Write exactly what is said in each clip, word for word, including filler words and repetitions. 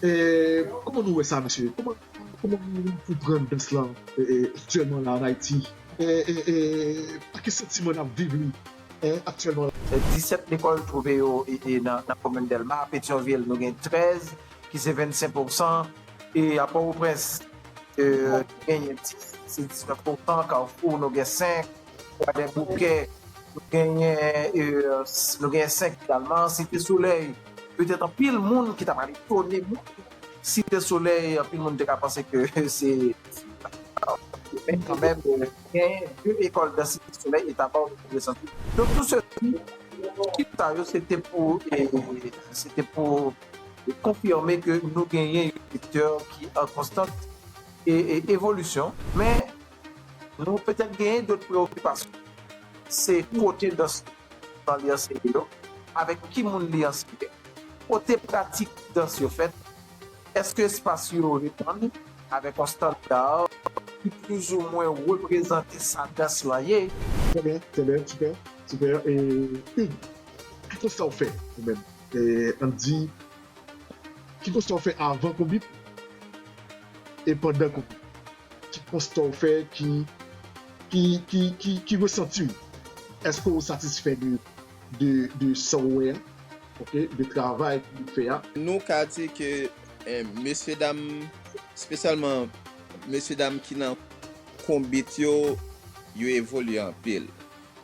E, kòman nou wè sa, mesye? Kòman, kòman nou konprann dans lan, e, e, aktyèlman la ann Ayiti? E, e, e, pa ki santiman n ap viv li, e, aktyèlman la? E, disèt lekòl twouve yo e, e, nan, nan komin Dèlma, Petyonvil, nou gen trèz, ki se vennsenk pousan, e a Pòtoprens, e, nou genyen dis, se diznèf pousan, Kafou, nou gen senk, Kwadèboukè, nou genyen, e, s- nou genyen senk egalman, Site Solèy. Petèt anpil moun ki ta pral etone, Site Solèy, anpil moun te ka panse ke se, men kanmenm, e, genyen de lekòl dans Site Solèy, e ta ba w resanti. Donk, tou se ki, ki ta yo, se te pou, e, se te pou konfime ke nou genyen yon sektè ki an konstant e, e, evolisyon, men nou petèt genyen dòt preokipasyon. Se kote dans lan li anseye yo, avèk ki moun li anseye, kote pratik dans yo fèt, èske espas yo reponn avèk yon estanda ki plizoumwen reprezante sa dans lan ye? Trè byen, trè byen, sipè, sipè. E, Hugues, ki konsta w fè, ou menm? E, ann di, ki konsta w fè avan Konbip e pandan Konbip? Ki konsta w fè, ki, ki, ki, ki, ki resanti w? Èske w satisfè de, de, de sa w wè a? Ok, de travay ki fè a? Nou ka di ke, eh, mesye dam, espesyalman mesye dam ki nan Konbip yo, yo evolye anpil.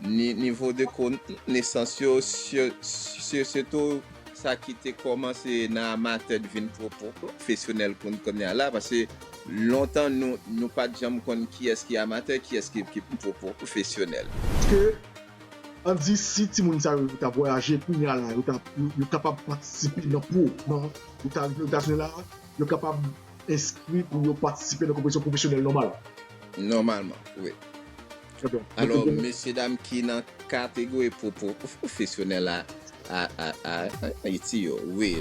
Ni, nivo de konesans yo, si- si- sitou sa ki te kòmanse nan amatè vin pwo- pwo- pwofesyonèl kounye a la, paske lontan nou, nou pa t janm konn kiyès ki amatè, kiyès ki, ki pwo- pwofesyonèl. Ke, ann di, si timoun sa yo t ap vwayaje, kounye a la, yo t ap, yo, yo kapab patisipe nan pwo, nan, yo ta rive Etazini la, yo kapab enskri pou yo patisipe nan konpetisyon pwofesyonèl nòmal. Nòmalman, wi. Trè byen. Alò, donk, mesye dam ki nan kategori pwo- pwo- pwofesyonèl a, a, a, a, a Ayiti yo, wi,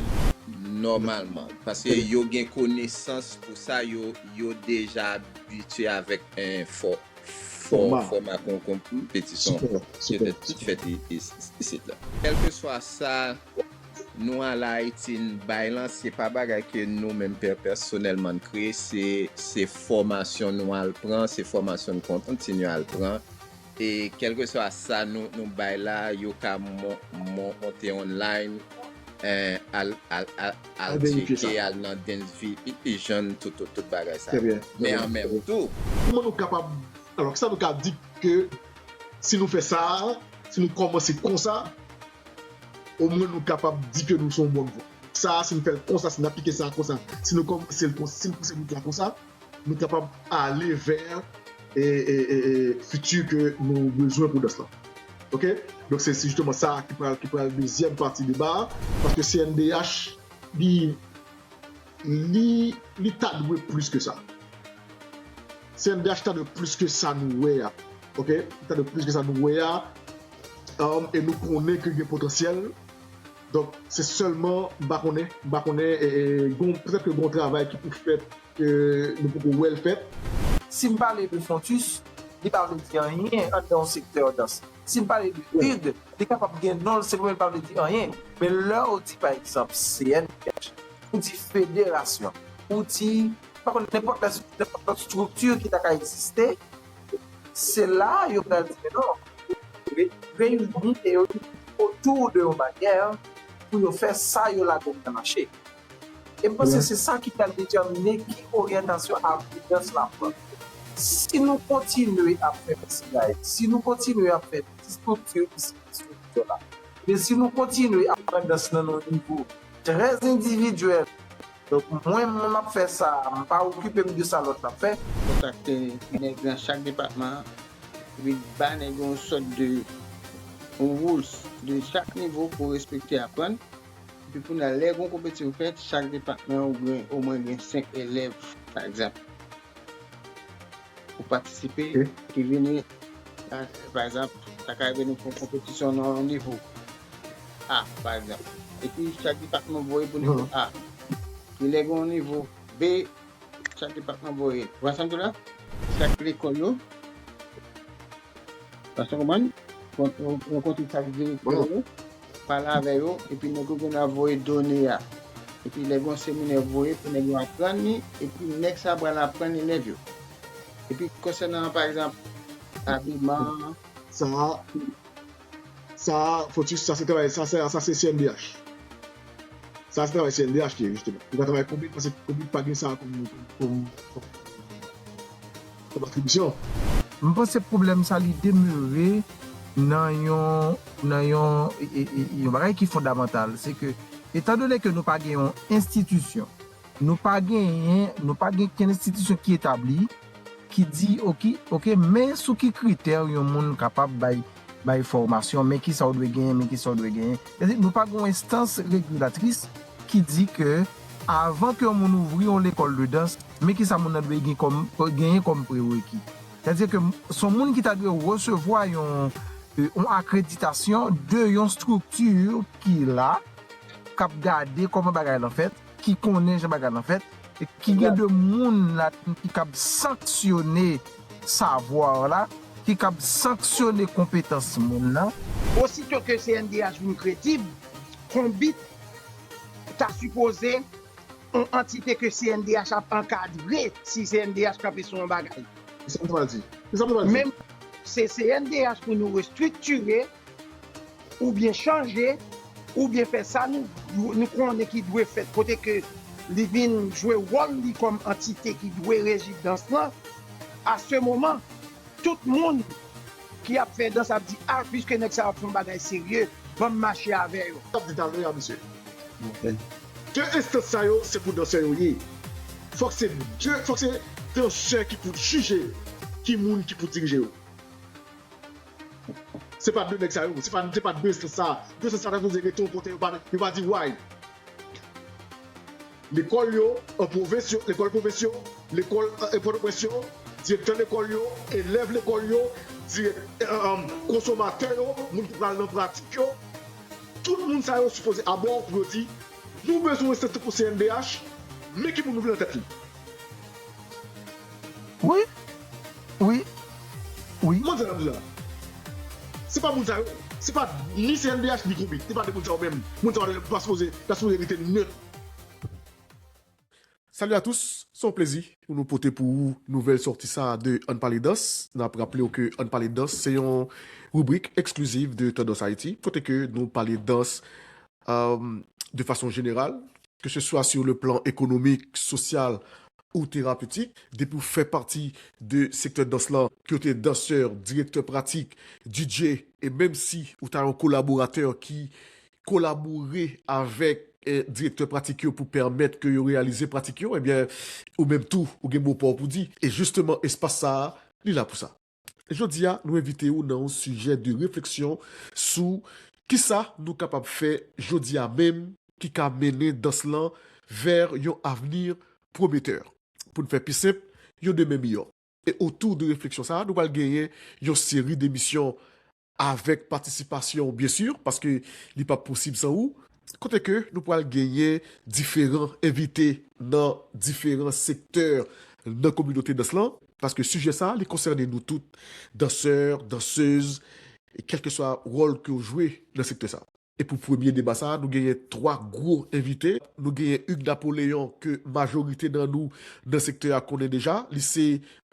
nòmalman. Paske yo gen konesans pou sa, yo, yo deja abitye avèk en fò- fò- fòma, fòma kon- konpetisyon ki te fèt i- i- isit la. Kèlkeswa sa nou al Ayiti n bay lan, se pa bagay ke nou menm pè- pèsonèlman n kreye, se, se fòmasyon nou al pran, se fòmasyon n kontinye al pran. E kèlkeswa sa nou, nou bay la, yo ka mon- mon- monte online, eh, al, al, al, al tcheke, al nan Dance Vision, tout, tout, tout bagay sa. Men an menm tou, kòman nou kapab, alò, kisa nou ka di ke si nou fè sa, si nou kòmanse konsa, omwen nou kapab di ke nou se yon bon group. Sa, si n fè l konsa, si n aplike sa konsa, si nou kòmanse l konsa, si n pouse wout la konsa, nou kapab ale vè, e, e, e, e, fiti ke nou bezwen pou dans lan. Ok? Donk, se, se jisteman sa ki pral, ki pral dezyèm pati deba a, paske C N D H, li, li, li ta dwe plis ke sa. C N D H ta dwe plis ke sa nou wè a. Ok? Li ta dwe plis ke sa nou wè a. Um, e nou konnen ke gen potansyèl. Donk, se sèlman, m pa konnen, m pa konnen, e, e, gon, petèt ke gon travay ki pou fèt, ke nou poko wè l fèt. Si m pale de Fontus, li pa vle di anyen anndan yon sektè dans. Si m pale de Hugues, li kapab gen non l, se li menm, li pa vle di anyen. Men lè w di, pa egzanp, C N D H, ou di federasyon, ou di, pa konn, nenpòt lè, nenpòt lòt estrikti ki ta ka egziste, se la yo pral di, men non, re- reyini e yo otou de yon banyè pou yo fè sa yo lage nan mache. E m panse se sa ki pral detèmine ki oryantasyon avni dans la pran. Si nou kontinye ap fè mèsiyay, si nou kontinye ap fè ti estrikti isi, ti estrikti la, men si nou kontinye ap pran dans nan yon nivo trè endividyèl, donk, mwen, mwen m ap fè sa, m pa okipe m de sa lòt la ap fè. Kontakte nèg nan chak depatman, epi ba nèg yon sòt de yon rules de chak nivo pou respekte, aprann. Epi kounye a, lè gon konpetisyon fèt, chak depatman ou gen, omwen gen senk elèv, pa egzanp, pou patisipe, ki vini, pa, pa egzanp, sa ka rive nou fè yon konpetisyon nan yon nivo A, pa egzanp. Epi chak depatman voye pou nivo A. Epi lè gen yon nivo B, chak depatman voye. Ou konprann sa m di w la? Chak lekòl yo, Èske w konprann? Rankontre chak direktè yo, pale avè yo, epi nèg yo gen dwa voye done a. Epi lè gen yon seminè voye pou nèg yo aprann li, epi nèg sa pral aprann elèv yo. Epi konsènan, pa egzanp, abiman, Sa, sa, Fotis, sa se travay, sa, sa, sa se C N D H. Sa se travay C N D H ki ye, jisteman. Li pa travay Konbit, paske Konbit pa gen sa kòm, kòm, kòm, kòm atribisyon. M panse pwoblèm sa li demere nan yon nan yon e- e- e- yon bagay ki fondamantal, se ke etandone ke nou pa gen yon enstitisyon, nou pa genyen nou pa gen kenn enstitisyon ki etabli ki di oke oke men sou ki kritè yon moun kapab bay bay fòmasyon, men kisa w dwe genyen, men kisa w dwe genyen. Sètadi nou pa gen yon enstans regilatris ki di ke avan ke yon moun ouvri yon lekòl de dans, men kisa moun nan dwe gen kòm genyen kòm prereki. Sètadi ke s on moun ki ta dwe resevwa yon yon akreditasyon de yon estrikti ki la, k ap gade kòman bagay lan fèt, ki konnen jan bagay lan fèt, e ki gen de moun ladan ki kab sanksyone savwa la, ki kab sanksyone konpetans moun nan. Osito ke C N D H vin kredib, Konbit ta sipoze yon antite ke C N D H ap ankadre si C N D H kanpe sou yon bagay. Kisa m ta pral di? Kisa m ta pral di? Men se C N D H pou nou restriktire oubyen chanje oubyen fè sa nou nou konnen ki dwe fèt kote ke li vin jwe wòl li kòm antite ki dwe reji dans lan. A se moman, tout moun ki ap fè dans ap di a piske nèg sa yo ap fè yon bagay serye, ban m mache avè yo. Sa m di talè a mesye. De enstans sa yo se pou dansè yo ye. Fòk se de, fòk se dansè ki pou jije ki moun ki pou dirije yo. Se pa de nèg sa yo, se pa se pa de enstans sa. De enstans sa ta sipoze rete yon kote yo pa yo pa di way. Lekòl yo, an pwovens yo, lekòl pwovens yo, lekòl an Pòtoprens yo, direktè lekòl yo, elèv lekòl yo, dirèk, konsomatè yo, moun ki pral nan pratik yo, tout moun sa yo sipoze abò pou yo di nou bezwen yon enstans tankou C N D H, men ki moun nou vle nan tèt li. Wi, wi, wi. Mwen di la, se pa moun sa yo, se pa ni C N D H ni Konbit, se pa de moun sa yo menm. Moun sa yo pa sipoze, ta sipoze rete nèt. Salut à tous, se yon plezi pou nou pote pou ou nouvèl sòti sa de Ann Pale Dans. N ap raple w ke Ann Pale Dans se yon ribrik eksklizif de Tandans Ayiti, kote ke nou pale dans euh, de façon générale, que ce soit sur le plan économique, social ou thérapeutique, depi w fè pati de sektè dans lan, ke w te dansè, direktè pratik, D J, e menm si ou ta yon kolaboratè ki kolabore avèk eh, direktè pratik yo pou pèmèt ke yo reyalize pratik yo, ebyen, ou menm tou, ou gen mo pa w pou di. E jisteman, espas sa a, li la pou sa. Jodi a, nou envite w nan yon sijè de refleksyon sou kisa nou kapab fè jodi a menm ki ka mennen dans lan vè yon avni pwometè. Pou n fè pi senp, yon demen miyò. E otou de refleksyon sa a, nou pral genyen yon seri de emisyon avèk patisipasyon w, byen si, paske li p ap posib san ou, kote ke nou pral genyen diferan envite nan diferan sektè nan kominote dans lan, paske sijè sa a, li konsène nou tout, dansè, dansez, e kèlkeswa wòl ke w jwe nan sektè sa a. E pou premye deba sa a, nou genyen twa gwo envite. Nou genyen Hugues Napoléon ke majorite nan nou nan sektè a konnen deja. Li se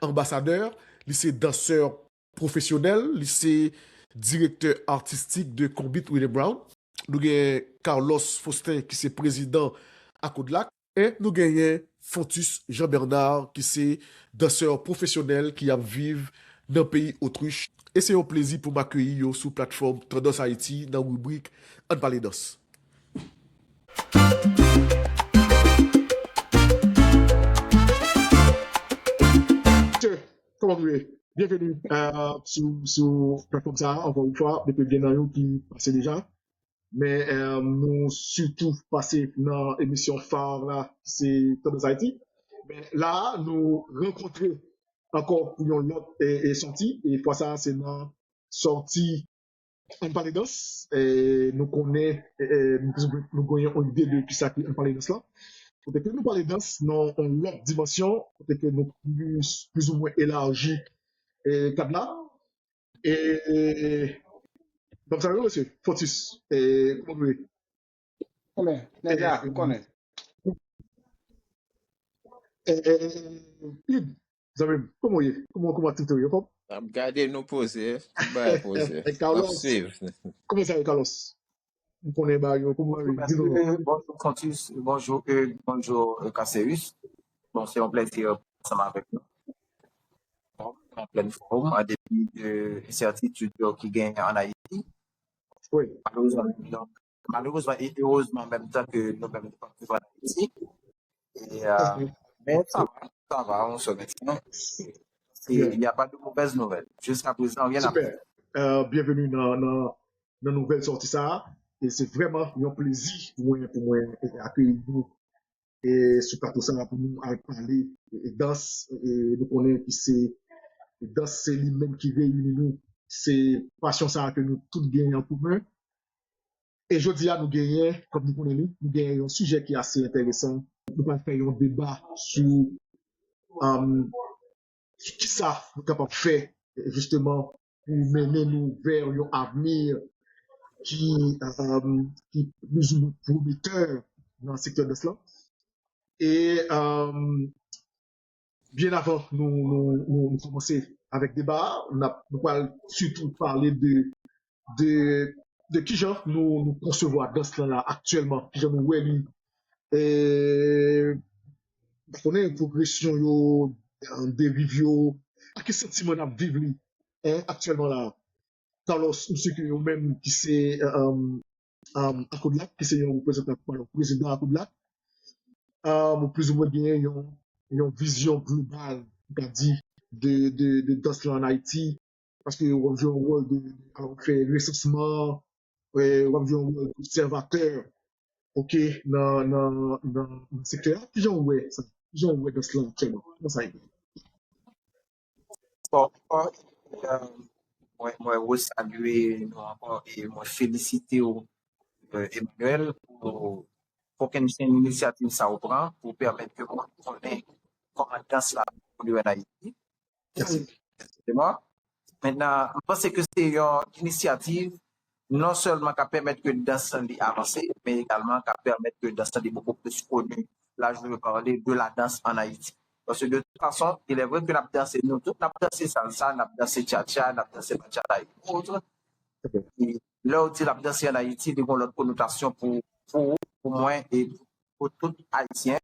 anbasadè, li se dansè pwofesyonèl, li se direktè atistik de Konbit William Brown. Nou genyen Carlos Faustin ki se prezidan Akodlak. E nou genyen Fontus Jean Bernard ki se dansè pwofesyonèl ki ap viv nan peyi Otrich. E se yon plezi pou m akeyi yo sou platfòm Tandans Ayiti nan ribrik Ann Pale Dans. Kòman nou ye? Byenveni euh, sou, sou platfòm sa a, ankò yon fwa, depi gen nan yo ki pase deja. Men euh, nou sitou pase nan emisyon fa la, se Tandans Ayiti. Men la a, nou rankontre ankò pou yon lòt e, e sòti. E fwa sa a, se nan sòti Ann Pale Dans. E, nou konnen, e, e, nou, nou genyen yon ide de kisa ki Ann Pale Dans lan. Kote ke nou pale dans nan yon lòt dimansyon, kote ke nou plis, plis ou mwen elaji e, kad la. E, e, Donk sa yo, mesye, Fotis, e, kòman nou ye? Konnen, nèg la, ou konnen. Eh, eh, eh, eh, Ib, zanmi m, kòman w ye? Kòman, kòman aktivite w ye? Anfòm? N ap gade nou poze, tout bagay poze. N ap Carlos, swiv. Kòman sa ye, Carlos? M konnen bagay yo, kòman yo, di nou. Bonjou Fontus, bonjou Eudes, bonjou, euh, Caceus. Bon, se yon plèzi, euh, ansanm avèk nou. Bon, an plèn fòm, an depi de ensètitid yo ki genyen ann Ayiti. Wi. Malerezman, donk, malerezman e erezman an menm tan ke nou menm nou p ap viv ann Ayiti. E, euh, men sa va, sa va, on se maintient. Il n'y a pas de mauvaise nouvelle. Jusqu'à présent, rien n'a. Super. Euh, byenveni nan, nan, nan nouvèl sòti sa a. E se vrèman yon plezi pou mwen, pou mwen, e, akeyi nou, e, sou plato sa a pou nou al pale, e, e dans, e, nou konnen ki se, e, dans se li menm ki reyini nou. Se pasyon sa a ke nou tout genyen an komen. E jodi a nou genyen, kòm nou konnen li, nou genyen yon sijè ki ase enteresan. Nou pral fè yon deba sou, um, sou kisa nou kapab fè, jisteman, pou mennen nou vè yon avni ki, um, ki plizoumwen pwometè nan sektè dans lan. E, um, byen avan nou, nou, nou, nou kòmanse avèk deba a, n ap, nou pral sitou pale de, de, de kijan nou, nou konsevwa dans lan la aktyèlman, kijan nou wè li, e, m pa konnen pwogresyon yo, deriv yo, ak ki santiman n ap viv li, en, aktyèlman la. Carlos, m si ke ou menm ki se, um, um, Akodlak, ki se yon reprezantan, pardon, prezidan Akodlak, um, ou plizoumwen genyen yon, yon vizyon global, m ka di, de, de, de dans lan ann Ayiti, paske w ap jwe yon wòl de, alò, w fè resansman, e, w ap jwe yon wòl de obsèvatè, oke, nan, nan, nan, nan sektè a. Kijan w wè sa? Kijan w wè dans lan aktyèlman? Kòman sa ye? Bon, ankò, euh, mwen, mwen resalye nou ankò e mwen felisite w, euh, Emmanuel, pou kokennchenn inisyativ sa ou pran pou pèmèt ke moun konnen kòman dans la evolye ann Ayiti. Mèsi. Ekskize mwen. Mentnan, m panse ke se yon inisyativ non sèlman k ap pèmèt ke dans lan li avanse, men egalman k ap pèmèt ke dans lan li bokou plis koni. La, je veux parler de la danse en Haïti. Paske de tout fason, il est vrai ke n ap danse, nou tout n ap danse salsa, n ap danse cha-cha, n ap danse bachata et autres. E lè w di l ap danse ann Ayiti, li gen yon lòt konotasyon pou, pou, pou mwen e pou tout Ayisyen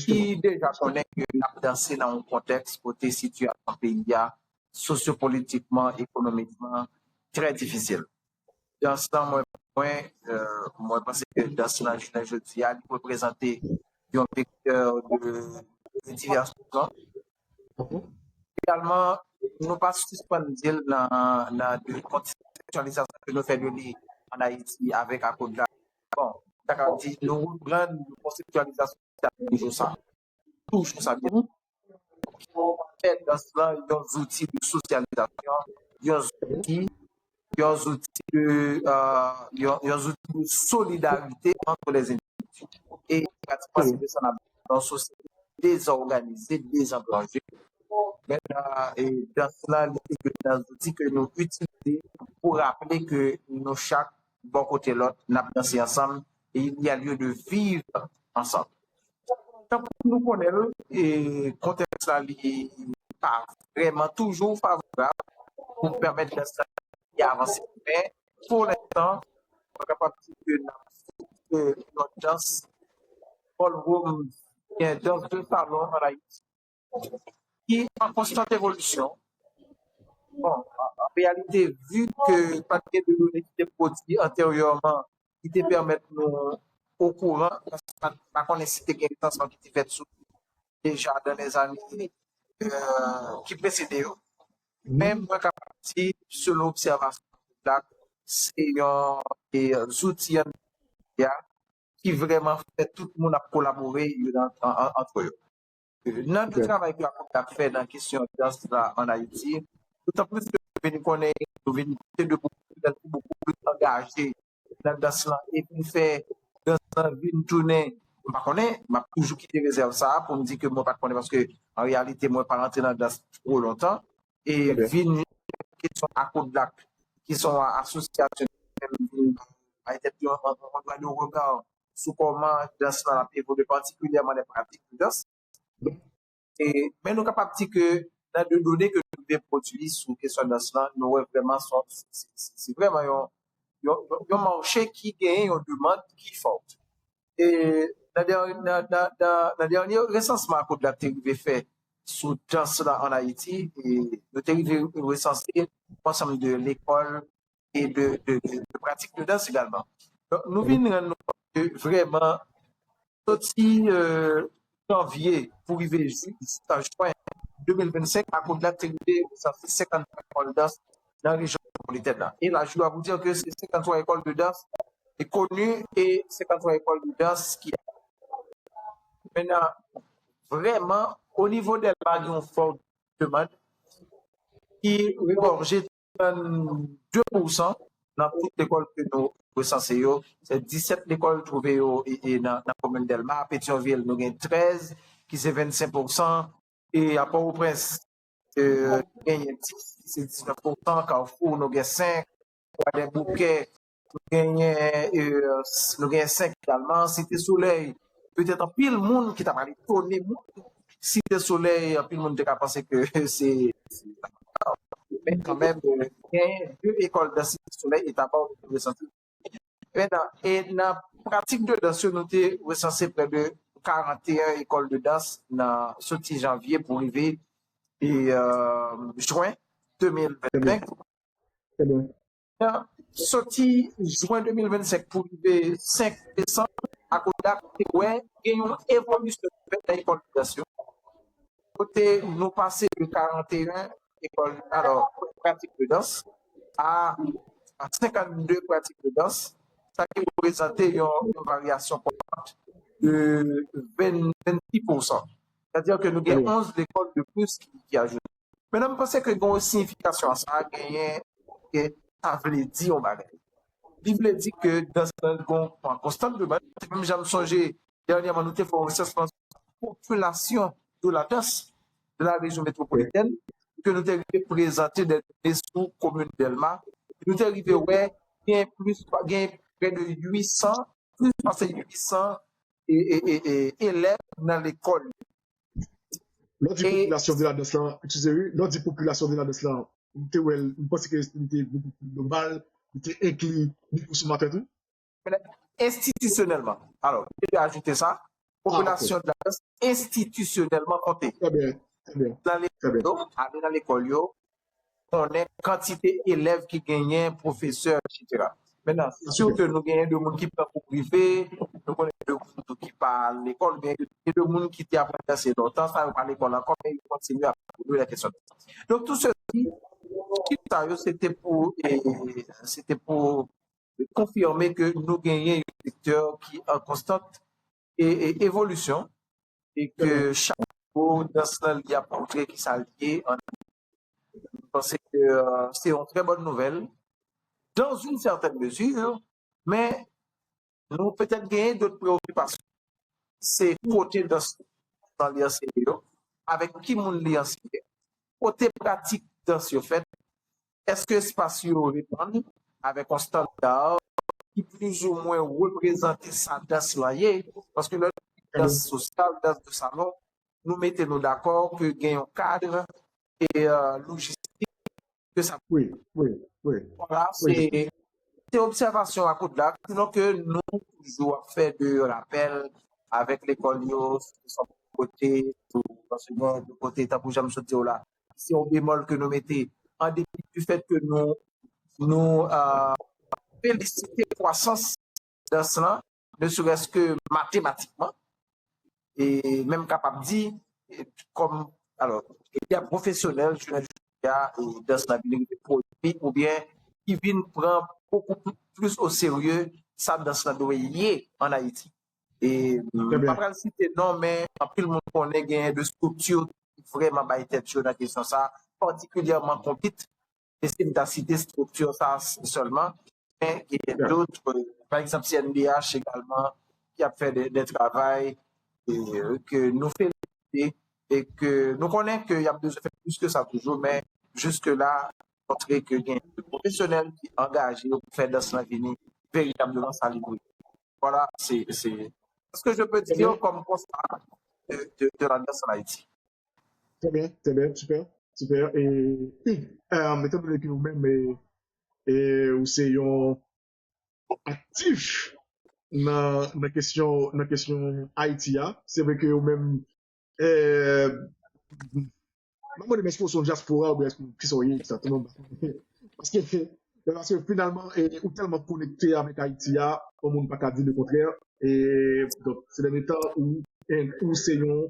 ki deja konnen ke n ap danse nan yon kontèks kote sitiyasyon peyi a, sosyopolitikman, ekonomikman, trè difisil. Dans lan, mwen, mwen, euh, mwen panse ke dans lan, jounen jodi a, li reprezante yon vektè de, de divèsyon. Egalman, nou pa sispann di l nan, nan de konseptyalizasyon ke nou fè de li ann Ayiti avèk Akodlak. Bon, sa ka di, nou reprann yon konseptyalizasyon toujou sa. Toujou sa byen. Fè dans lan yon zouti de sosyalizasyon, yon zouti, yon zouti de, euh, yon, yon zouti de solidarite entre les individus. E pratiquement se de sa n ap viv nan yon sosyete dezòganize, dezangranje. Men, euh, e dans lan, li se yon zouti ke nou itilize pou raple ke nou chak bò kote lòt, n ap danse ansanm, e il y a lieu de vivre ensemble. Tankou nou konnen l, e kontèks la li pa vrèman toujou favorab pou pèmèt dans la li avanse. Men, pou lenstan, mwen kapab di ke n ap swiv yon dans ballroom, yon dans de salon ann Ayiti, ki an konstant evolisyon. Bon, an, an reyalite, vi ke pa t gen de done ki te pwodui anteryèman, ki te pèmèt nou okouran, paske pa, pa konnen si te gen resansman ki te fèt sou li deja dans les années, euh, ki presede yo. Men mwen kapab di, selon obsèvasyon la, se yon, e, zouti an ki vrèman fè tout moun ap kolabore yo nan, an, an, antre yo. Nan de travay ke Akodlak fè nan kesyon dans la ann Ayiti, dotan plis ke nou vin konnen, nou vin konnen de pwofesyonèl ki bokou plis angaje nan dans lan, e vin fè dans lan vin tounen, m pa konnen, m ap toujou kite rezèv sa a pou m di ke mwen pa t konnen, paske an reyalite, mwen pa rantre nan dans twò lontan, e vin kesyon Akodlak, ki se yon asosyasyon ki vin bay tèt li yon, yon, yon dwa de rega sou kòman dans lan ap evolye, patikilyèman lè pratik de dans. E, men nou kapab di ke nan de done ke nou rive pwodui sou kesyon dans lan, nou wè vrèman se, se, se, se vrèman yon, yon, yon, yon mache ki genyen yon demann ki fòt. E nan dènye, nan, nan, nan, nan dènye resansman Akodla te rive fè sou dans lan ann Ayiti, e nou te rive resanse yon ansanm de lekòl e de, de, de, de pratik de dans egalman. Donk, nou vin rann nou kont ke vrèman, soti, euh, janvye pou rive ju-, jiska jen de mil vennsenk, Akodla te rive resanse senkanntwa lekòl dans nan rejyon metwopolitèn nan. E la, je dois vous dire que c'est cinquante-trois écoles de danse et connues et cinquante-trois écoles de danse qui... Maintenant, vrèman, o nivo Dèlma, gen yon fò demann ki regòje trannde pousan nan tout lekòl ke nou resanse yo. Se disèt lekòl twouve yo e, e nan, nan komin Dèlma. Petyonvil, nou gen trèz, ki se vennsenk pousan. E a Pòtoprens, e, nou genyen dis, ki se diznèf pousan. Kafou, nou gen senk. Kwadèboukè, nou genyen, e, nou genyen senk egalman. Site Solèy, petèt anpil moun ki ta pral etone moun. Site Solèy, anpil moun te ka panse ke se, se, men kanmenm, e, genyen de ekòl dans Site Solèy e Taba, ou te resanse. Maintenant, e nan pratik de dans yo, nou te resanse prè de karannteyen ekòl de dans nan soti janvye pou rive, e, euh, jen de mil vennsenk. Trè byen. Soti jen de mil vennsenk pou rive senk desanm, Akodla te wè gen yon evolisyon ki fèt nan ekòl de dans yo. Kote nou pase de karannteyen ekòl, alò, pratik de dans a, a senkannde pratik de dans, sa ki reprezante yon, yon varyasyon konstante de ven, vennsis pousan. Sètadi ke nou gen onz lekòl de plis ki, ki ajoute. Mentnan, m panse ke gen yon siyifikasyon a sa, genyen, ke sa vle di yon bagay. Li vle di ke dans lan gen yon konstant de baz. Se menm jan m sonje, dènyèman, nou te fè yon resansman sou popilasyon de la danse de la région métropolitaine, ke nou te rive prezante de done sou komin Dèlma. Nou te rive wè gen plis, gen prè de uit san, plis pase uit san e, e, e, e, elèv nan lekòl. Lè w di popilasyon de la dans lan, eskize wi, lè w di popilasyon de la dans lan, m te wè l, m panse ke li te bokou pli global, li te enkli li konsomatè tou. Enstitisyonèlman. Alò, m te ajoute sa, popilasyon de la dans enstitisyonèlman konte. Trè byen, trè byen. Nan lekòl yo, ale nan lekòl yo, konnen kantite elèv ki genyen, pwofesè, etsetera. Mentnan, se si ke nou genyen de moun ki pran kou prive, nou konnen de moun tou ki pa al lekòl, oubyen gen de moun ki te aprann danse lontan, sa yo pa lekòl ankò, men yo kontinye ap evolye nan kesyon de sa. Donk, tou sesi, tout sa yo, se te pou, e, se te pou konfime ke nou genyen yon sektè ki an konstant e, e, evolisyon, e ke chak jou dans lan li ap montre ki sa l ye. M panse ke, euh, se yon trè bòn nouvèl, dans une certaine mesure, men nou petèt genyen dòt preokipasyon. Se kote dans lan li anseye yo, avèk ki moun li anseye, kote pratik dans yo fèt, èske espas yo reponn avèk yon estanda ki plizoumwen reprezante sa dans lan ye? Paske lè dans sosyal, dans de salon, nou mete nou dakò ke gen yon kad e, euh, lojistik ke sa. Wi, wi, wi. Vwala, se, se obsèvasyon Akodla, sinon ke nou toujou ap fè de rapèl avèk lekòl yo, sou kote, sou, paske bon, de kote, tankou jan m sot di w la, se yon bemòl ke nou mete, an depi du fèt ke nou, nou, euh, felisite kwasans dans lan, ne serait-ce que matematikman, e menm kapab di, e, kòm, alò, e byen pwofesyonèl, jounen jodi a, e dans lan vin rive pwodui, oubyen ki vin pran bokou pl-, plis o serye sa dans lan dwe ye ann Ayiti. E, m pa pral site non, men anpil moun konnen genyen de estrikti ki vrèman bay tèt yo nan kesyon sa, patikilyèman Konbit, e si m ta site estrikti sa s-, sèlman, men genyen dòt, euh, pa egzanp, C N D H egalman, ki ap fè de, de travay, e, ke nou felisite, e ke nou konnen ke y ap bezwen fè plis ke sa toujou, men jiske la, montre ke gen de pwofesyonèl ki angaje yo pou fè dans lan vini veritableman sa li dwe. Vwala, se, se ce que je peux dire comme constat de, de, de la danse en Haïti. Trè byen, trè byen, sipè, sipè. E Hugues, um, etan done ke ou menm, e, e, ou se yon aktif nan, nan kesyon, nan kesyon Ayiti a, se vre ke ou menm, e, m ap mande, men èske w se yon dyaspora oubyen èske w, kisa w ye egzakteman? Paske, paske finalman, e, ou tèlman konekte avèk Ayiti a, yon moun pa ka di lekontrè. E, donk, se dènye tan ou, e, ou se yon,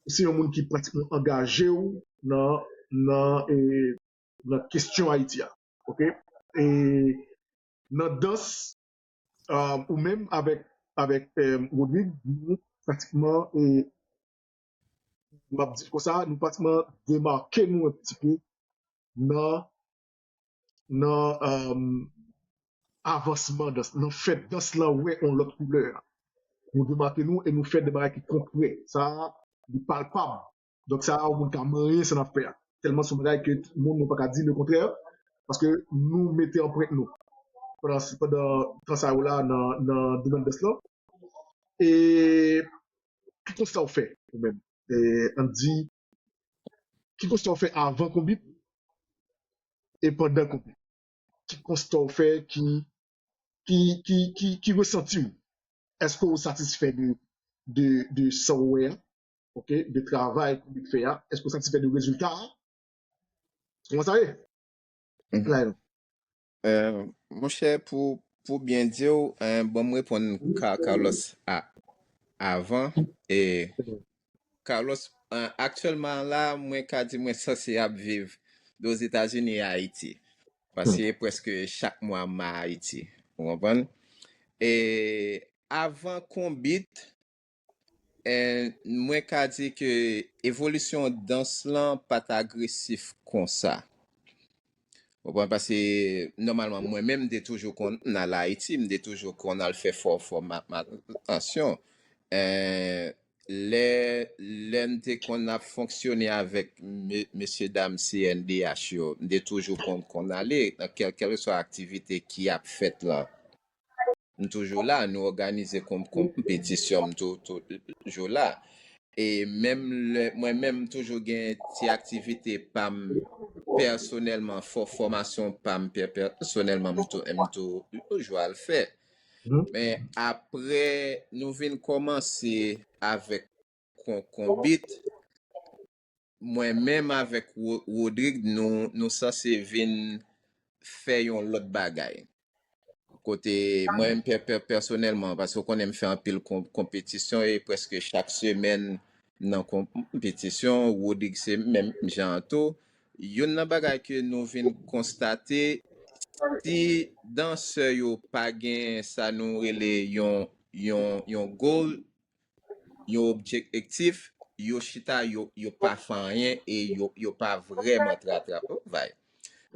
ou se yon moun ki pratikman angaje w nan, nan, e, nan kesyon Ayiti a. Oke? E nan dans, um, ou menm avèk, avèk, um, Rodrigue, nou pratikman, e, m ap di l konsa, nou pratikman demake nou un petit peu nan, nan, um, avansman dans, nan fè dans lan wè yon lòt koulè. Nou demake nou e nou fè de bagay ki konkrè. Sa a, li palpab. Donk, sa a, yon moun ka manyen sa n ap fè a. Tèlman se yon bagay ke moun nou pa ka di lekontrè, paske nou mete anprent nou pandan, pandan tan sa yo la nan, nan domèn dans lan. E ki konsta w fè, ou menm? E, ann di, ki konsta w fè avan konbit e pandan konbit? Ki konsta w fè ki, ki, ki, ki, ki resanti w? Èske w satisfè de, de, de sa w wè a? Oke, de travay konbit fè a? Èske w satisfè de rezilta a? Kòman sa ye? Layon. Euh, monchè, pou, pou byen di w, euh, bon, m reponn Ka- Carlos a, avan. E Carlos, euh, aktyèlman la, mwen ka di mwen sanse ap viv Ozetazini e Ayiti. Paske prèske chak mwa m a Ayiti. Ou konprann? E avan konbit, e mwen ka di ke evolisyon dans lan pa t agresif konsa. Ou konprann? Paske nòmalman, mwen menm, m te toujou konn al Ayiti, m te toujou konn al fè fò, fò ma, ma, asyon. E lè, lè m te konn ap fonksyone avèk me- mesye dam C N D H yo, m te toujou konn, konn ale, nan kèl, kèlkeswa aktivite ki ap fèt lan. M toujou la, nou òganize kon- konpetisyon, m tou- toujou la. E menm lè, mwen menm, m toujou gen ti aktivite pa m pèsonèlman, fò- fòmasyon pa m pè- pèsonèlman, m tou- m tou- toujou al fè. Men apre, nou vin kòmanse avèk kon- konbit, mwen menm avèk Ro- Rodrigue, nou, nou sanse vin fè yon lòt bagay. Kote mwen menm pè- pè- pèsonèlman, paske w konnen m fè anpil kon- konpetisyon e prèske chak semèn nan konpetisyon, Rodrigue se menm jan an tou. Youn nan bagay ke nou vin konstate, si dansè yo pa gen sa nou rele yon, yon, yon goal, yon objektif, yo chita, yo, yo pa fè anyen e yo, yo pa vrèman tra- travay.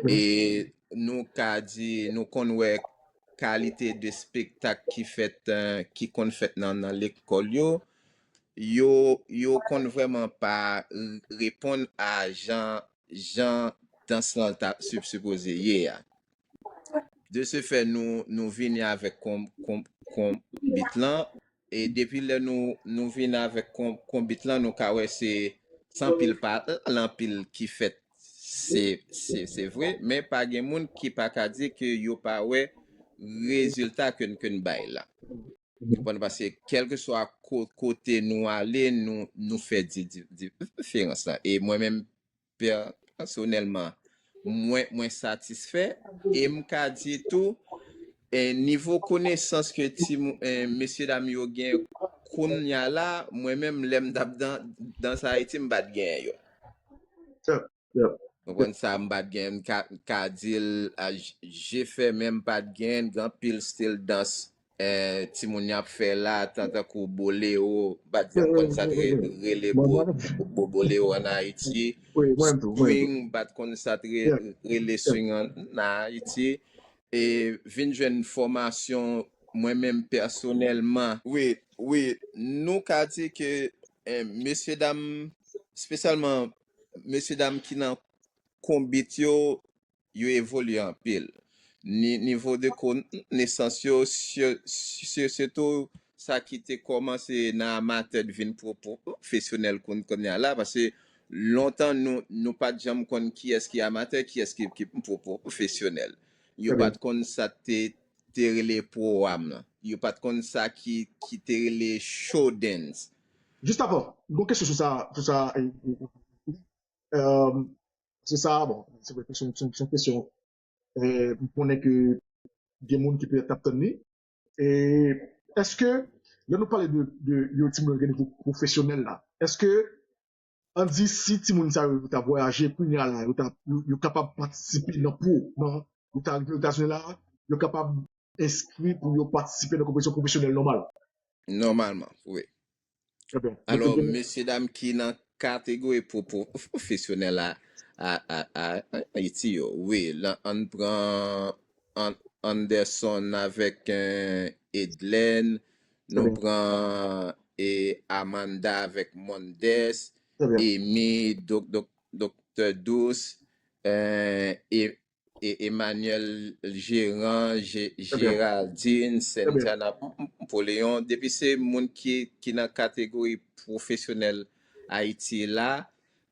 E nou ka di, nou konn wè kalite de espektak ki fèt, eh, ki konn fèt nan, nan lekòl yo, yo, yo konn vrèman pa reponn a jan, jan dans lan ta sup- sipoze ye a. De ce fait, nou, nou vini avèk kon- kon- konbit lan, e depi lè nou, nou vin avèk kon- konbit lan, nou ka wè se, se anpil pale anpil ki fèt, se, se, se vre, men pa gen moun ki pa ka di ke yo pa wè rezilta ke n- ke n bay la. Ou konprann? Paske kèlkeswa ko- kote nou ale, nou, nou fè di- di- diferans lan. E mwen menm, pèsonèlman, mwen, mwen satisfè. E m ka di tou, e nivo konesans ke ti mou- e mesye dam yo gen kounye a la, mwen menm, lè m t ap dan- danse Ayiti, m pa t genyen yo. Ou konprann sa, m pa t gen, m ka, m ka di l, a, j- je fè, men m pa t gen, gen anpil stil dans, eh, timoun yo ap fè la, tan- tankou bolero, m pa t gen, m konn sa t re- rele bo- bo- bolero ann Ayiti, swing, m pa t konn sa t re- rele swing ann Ayiti. E vin jwenn fòmasyon mwen menm pèsonèlman. Wi, wi, nou ka di ke, eh, mesye dam, espesyalman mesye dam ki nan konbit yo, yo evolye anpil. Ni- nivo de konesans yo, si- si- sitou sa ki te kòmanse nan amatè vin pwo- pwofesyonèl kounye a la, paske Lontan, nou, nou pa t janm konn kiyès ki amatè, kiyès ki, ki pwo-, pwofesyonèl. Yo pa t konn sa te, te rele pro-am lan. Yo pa t konn sa ki, ki te rele show dance. Jis avan, m gon kesyon sou sa, sou sa, e, e, e, e, se sa, bon, se vre, se yon, se yon, se yon kesyon, e, m konnen ke gen moun ki petèt t ap tann li. E, èske, lè nou pale de, de, de timoun yo gen nivo pwofesyonèl la, èske, ann di, si timoun sa yo, yo ta vwayaje, kounye a la, yo ta, yo, yo kapab patisipe nan pro, nan, yo ta rive Etazini la, yo kapab enskri pou yo patisipe nan konpetisyon pwofesyonèl nòmal? Nòmalman, wi. Alò, mesye dam ki nan kategori pwo-, pwofesyonèl a, a, a, a Ayiti yo, wi, la, ann pran An-, Anderson avèk, eh, Edlène, nou pran, eh, Amanda avèk Mondes, Amy, Dok-, Dok-, Doktè Douce, eh, e, e Emmanuel Gérant, Gé-, Géraldine, Sentana, M-, M-, Napoleon. Depi se moun ki, ki nan kategori pwofesyonèl Ayiti la,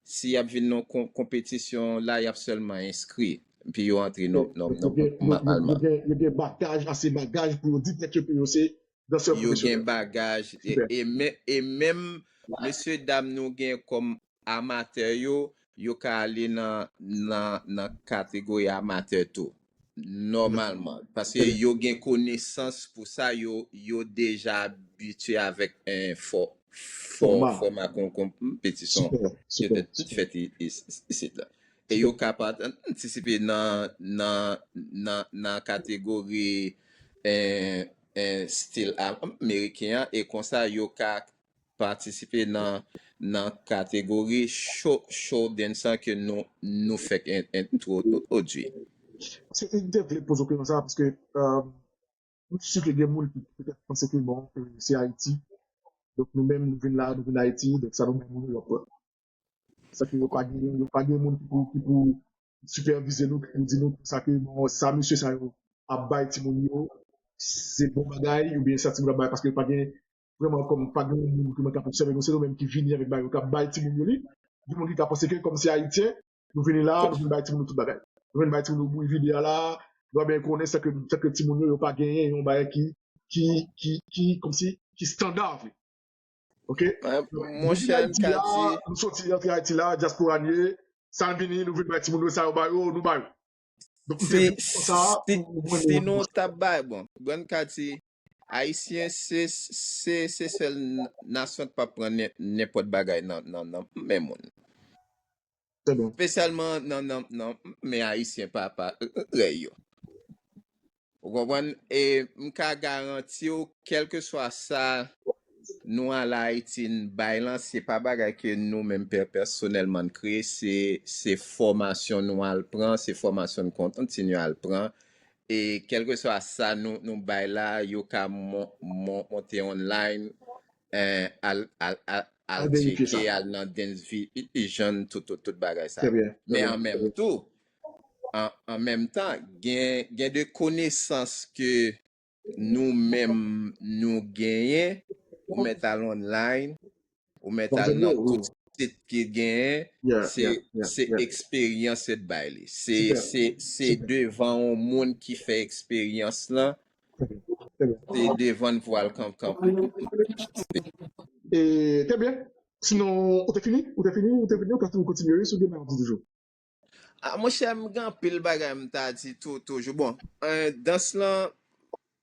si y ap vin nan kon-, konpetisyon la, y ap sèlman enskri. Epi yo antre nòmalman. Yo gen bagaj, ase bagaj pou yo di tèt yo ke yo se dansè pwofesyonèl. Yo gen bagaj. E, e, men, e menm mesye dam nou gen kòm amatè yo, yo ka ale nan, nan, nan kategori amatè tou. Nòmalman. Paske yo gen konesans pou sa, yo, yo deja abitye avèk en fò, fò, fòma kon, konpetisyon ki te fèt isit la. E yo ka patisipe nan, nan, nan, nan kategori en, en stil ameriken an, e konsa yo ka patisipe nan, nan kategori show, show dance ke nou, nou fèk entwodui. Se, m te vle poze w kesyon sa, paske, euh, m si ke gen moun ki petèt panse ke, bon, euh, se Ayiti. Donk, nou menm, nou vin la, nou vin Ayiti, donk sa nou menm, nou pran. Sa ke yo pa gen, yo pa gen moun ki pou, ki pou sipèvize nou, ki pou di nou sa ke, bon, sa mesye sa yo ap bay timoun yo, se bon bagay, oubyen sa timoun ap bay, paske yo pa gen vrèman kòm pa gen yon moun ki mwen k ap obsève nou, se nou menm ki vini avèk bagay yo, k ap bay timoun yo li. Gen moun ki ka panse ke kòm se Ayisyen, nou vini la, nou vin bay timoun nou tout bagay. Nou vin bay timoun nou bouyi vide a la, nou pa byen konnen sa ke, sa ke timoun yo, yo pa genyen yon bagay ki, ki, ki, ki, kòmsi, ki standa vre. Ok? Monchè, m ka di. Nou soti antre Ayiti la, dyaspora n ye, sa n vini, nou vin bay timoun yo, sa yo ba yo, nou ba yo. Donk, m te vin konsa, si nou t ap bay, bon, Grann Kati, Ayisyen se, se, se sèl nasyon k p ap pran nenpòt bagay nan, nan, nan men moun. Espesyalman nan, nan, nan men Ayisyen pa, pa rèy yo. Ou konprann? E m ka garanti w, kèlkeswa sa nou al Ayiti n bay lan, se pa bagay ke nou menm pè-, pèsonèlman n kreye, se, se fòmasyon nou al pran, se fòmasyon n kontinye al pran. E kèlkeswa sa nou, nou bay la, yo ka mon-, mon-, monte online, eh, al, al, al, al tcheke, al nan Dance Vision, tout, tout, tout bagay sa. Men an menm tou, an, an menm tan, gen, gen de konesans ke nou menm nou genyen, ou mèt al online, ou mèt al nan tout sit ki genyen, se, se eksperyans yo t bay li. Se, se, se devan yon moun ki fè eksperyans lan, se devan n pou al kanpe. E, trè byen. Sinon, ou te fini? Ou te fini? Ou te fini? Ou ka tou kontinye, wi, si w gen bagay pou di toujou. Ah, monchè, m gen anpil bagay m ta di tou, toujou. Bon, eh, dans lan,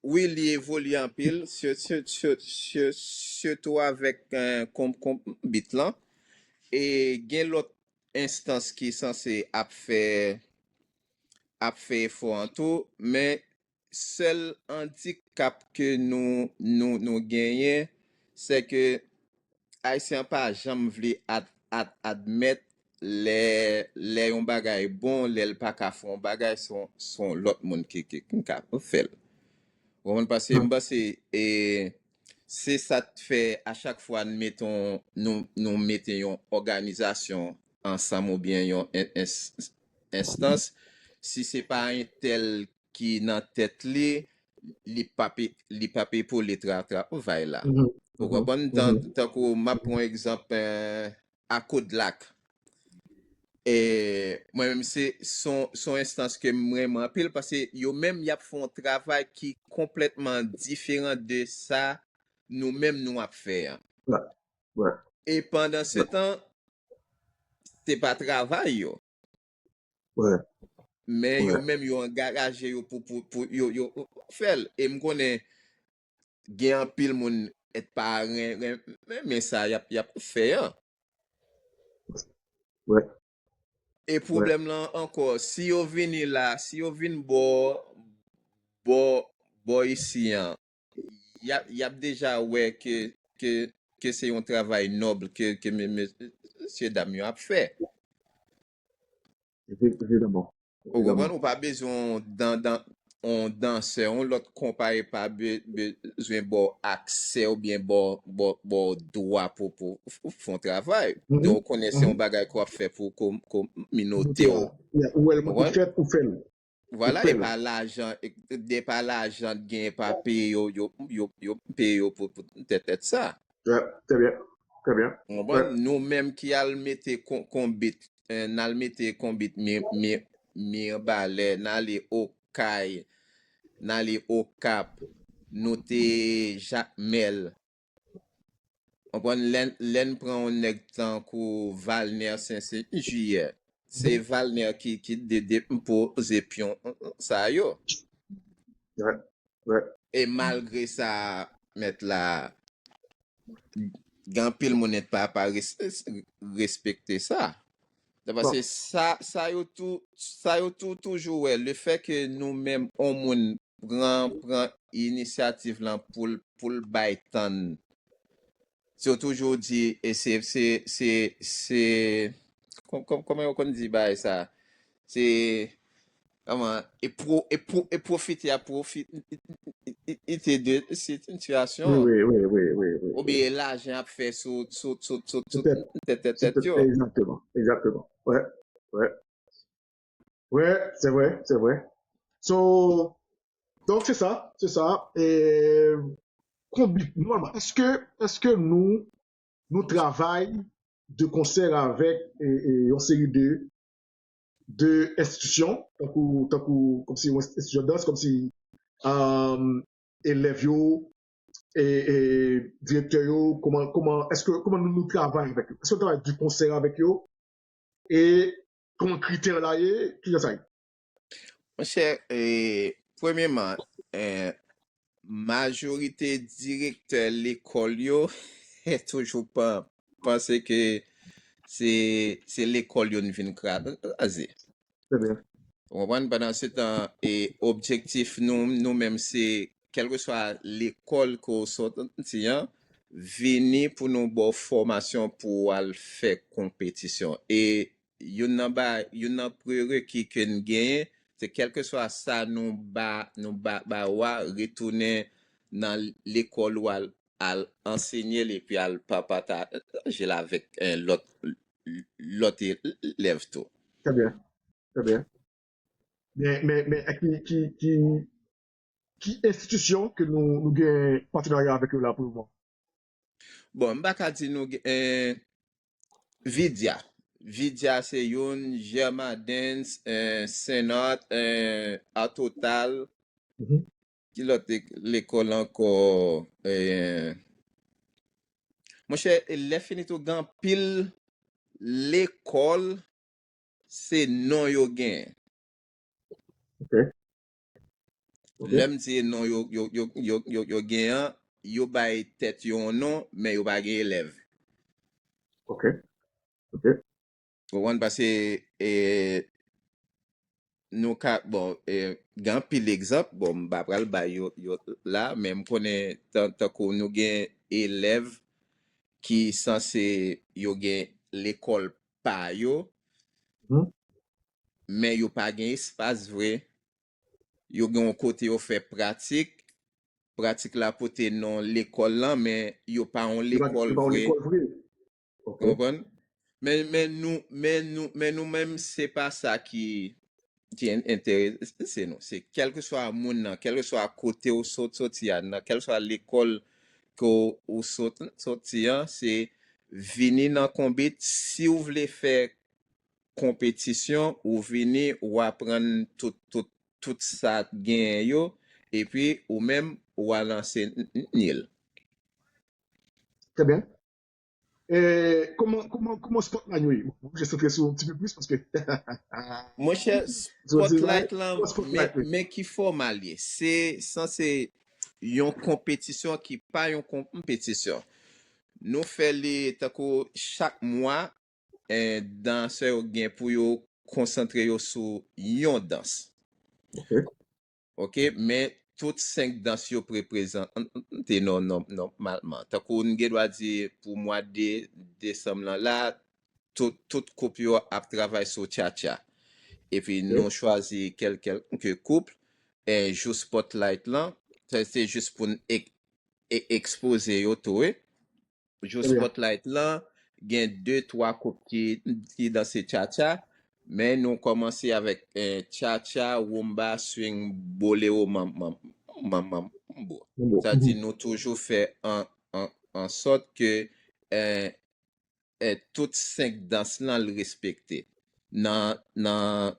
wi, li evolye anpil, si-, si-, si-, si-, sitou avèk, eh, kon-, kon-, beat lan. E gen lòt enstans ki sanse ap fè, ap fè efò an tou, men sèl andikap ke nou, nou, nou genyen, se ke Ayisyen an pa janm vle ad-, ad-, admèt lè, lè yon bagay bon, lè l pa ka fè yon bagay, se yon, se yon lòt moun ki, ki, ki ka fè l. Ou konprann? Paske m panse, e, se sa k fè a chak fwa n mete yon, nou, nou mete yon òganizasyon ansanm oubyen yon en-, en-, enstans, si se pa entèl ki nan tèt li, li p ap, li p ap epole tra-, travay la. Ou konprann? Tan-, tankou m ap pran egzanp, eh, Akodlak. E mwen menm, se son, son enstans ke m renmen anpil, paske yo menm, y ap fè yon travay ki konplètman diferan de sa nou menm nou ap fè an. E pandan se tan, se pa travay yo. Men yo menm, yo angaje yo pou, pou, pou yo, yo fè l. E m konnen gen anpil moun et pa ren- ren- renmen sa y ap, y ap fè an. E pwoblèm lan ankò, si yo vini la, si yo vin bò, bò, bò isi an, y ap, y ap deja wè ke, ke, ke se yon travay nòb ke, ke me- me- mesye dam yo ap fè. Ou konprann? Ou pa bezwen yon dan- dan- yon dansè, yon lòt konpayi pa be- bezwen ba w aksè oubyen ba w- ba w- ba w dwa pou, pou f- fè yon travay. Donk, ou konnen se yon bagay ke w ap fè pou kom- kominote w. Ou wè l pou fèt, ou fè l. Vwala, e pa lajan, e pa lajan t genyen pa peye yo, yo, yo, yo peye yo pou, pou tèt, tèt sa. Trè byen, trè byen. Ou konprann? Nou menm ki al mete kon- konbit, eh, n al mete konbit mi- mi- Mibalè, n ale Okay, n ale Okap, nou te Jakmèl. Ou konprann? Lè n- lè n pran yon nèg tankou Valner Sen- Sen- Jiyè, se Valner ki, ki de- depoze pyon sa yo. E malgre sa, mèt la, gen anpil moun et pa, pa res- respekte sa. Paske sa, sa yo tou, sa yo tou toujou wè, lefètke nou menm, yon moun pran, pran inisyativ lan pou l, pou l bay tann. Se yo toujou di, e se, se, se, se, kò- kò- kòman yo konn di bagay sa? Se, kòman, e pwo- e pwo- e pwofite a pwofite de sitiyasyon. Oubyen lajan ap fè sou, sou, sou, sou, sou tèt, tèt, tèt, tèt yo. Egzakteman, egzakteman. Wè, wè. Wè, se vre, se vre. So, donk, se sa, se sa. E, konbit, nòmalman, èske, èske nou, nou travay de konsè avèk, e, e, yon seri de, de enstitisyon, tankou, tankou, kòmsi yon enstitisyon dans, kòmsi, um, elèv yo, e, e, direktè yo, kòman, kòman, èske, kòman nou, nou travay avèk yo? Èske nou travay de konsè avèk yo? E kòman kritè la ye? Kijan sa ye? Monchè, e, premyeman, e, majorite direktè lekòl yo toujou pa- panse ke se, se lekòl yo n vin kraze. Ou konprann? Pandan se tan, e, objektif nou, nou menm, se kèlkeswa lekòl ke w sòti an, vini pou nou ba w fòmasyon pou w al fè konpetisyon. E youn nan ba- youn nan prereki ke n genyen, se kèlkeswa sa nou ba- nou ba- ba w a, retounen nan lekòl ou al, al ansenye l epi al pa- pataje l avèk, eh, lòt, lòt elèv tou. Trè byen, trè byen. Men, men, men, ki, ki, ki, ki enstitisyon ke nou, nou gen patenarya avèk yo la pou le moman? Bon, m pa ka di nou gen, eh, Vidya. Vidya se youn, Germadens, eh, Senart, eh, Art Total. Ki lòt lek- lekòl ankò? Eh, monchè, lè fini tou, gen anpil lekòl se non yo genyen. Lè m di non yo, yo, yo, yo, yo, yo genyen an, yo bay tèt yo yon non, men yo pa gen elèv. Ou konprann? Paske, e, nou ka, bon, e, gen anpil egzanp, bon, m pa pral bay yo, yo la, men m konnen tan- tankou nou gen elèv ki sanse yo gen lekòl pa yo, men yo pa gen espas vre. Yo gen yon kote yo fè pratik, pratik la pote non lekòl lan, men yo pa yon lekòl vre. Ou konprann? Men, men nou, men nou, men nou menm, se pa sa ki, ki en- enterese nou. Se kèlkeswa moun nan, kèlkeswa kote ou sot- soti a, nan kèlkeswa lekòl ke ou, ou sot- soti an, se vini nan Konbit. Si w vle fè konpetisyon, ou vini, ou aprann tout, tout, tout sa genyen yo, epi ou menm, ou al ansenye l. Trè byen. E kòman, kòman, kòman spotlight yo ye? Mwen, mwen santre sou yon ti pe plis paske Monchè, spotlight lan, men, men ki fòma l ye? Se sanse yon konpetisyon ki pa yon konpetisyon. Nou fè li tankou chak mwa, eh, dansè yo gen pou yo konsantre yo sou yon dans. Ok. Ok, men tout senk dans yo reprezante nò-, nò-, nòmalman. Tankou n gen dwa di pou mwa de desanm lan la, tout, tout koup yo ap travay sou tchatcha. Epi nou chwazi kèl, kèlke koup, e jou spotlight lan, sa se jis pou n ek-, e-, ekspoze yo tou, wi. Jou spotlight lan, gen de, twa koup ki, ki danse tchatcha, men nou kòmanse avèk eh, tchatcha, rumba, swing, bolero, mam-, mam-, mam-, mambo. Sa di nou toujou fè an, an, an sòt ke eh, eh, tout senk dans lan l respekte nan, nan,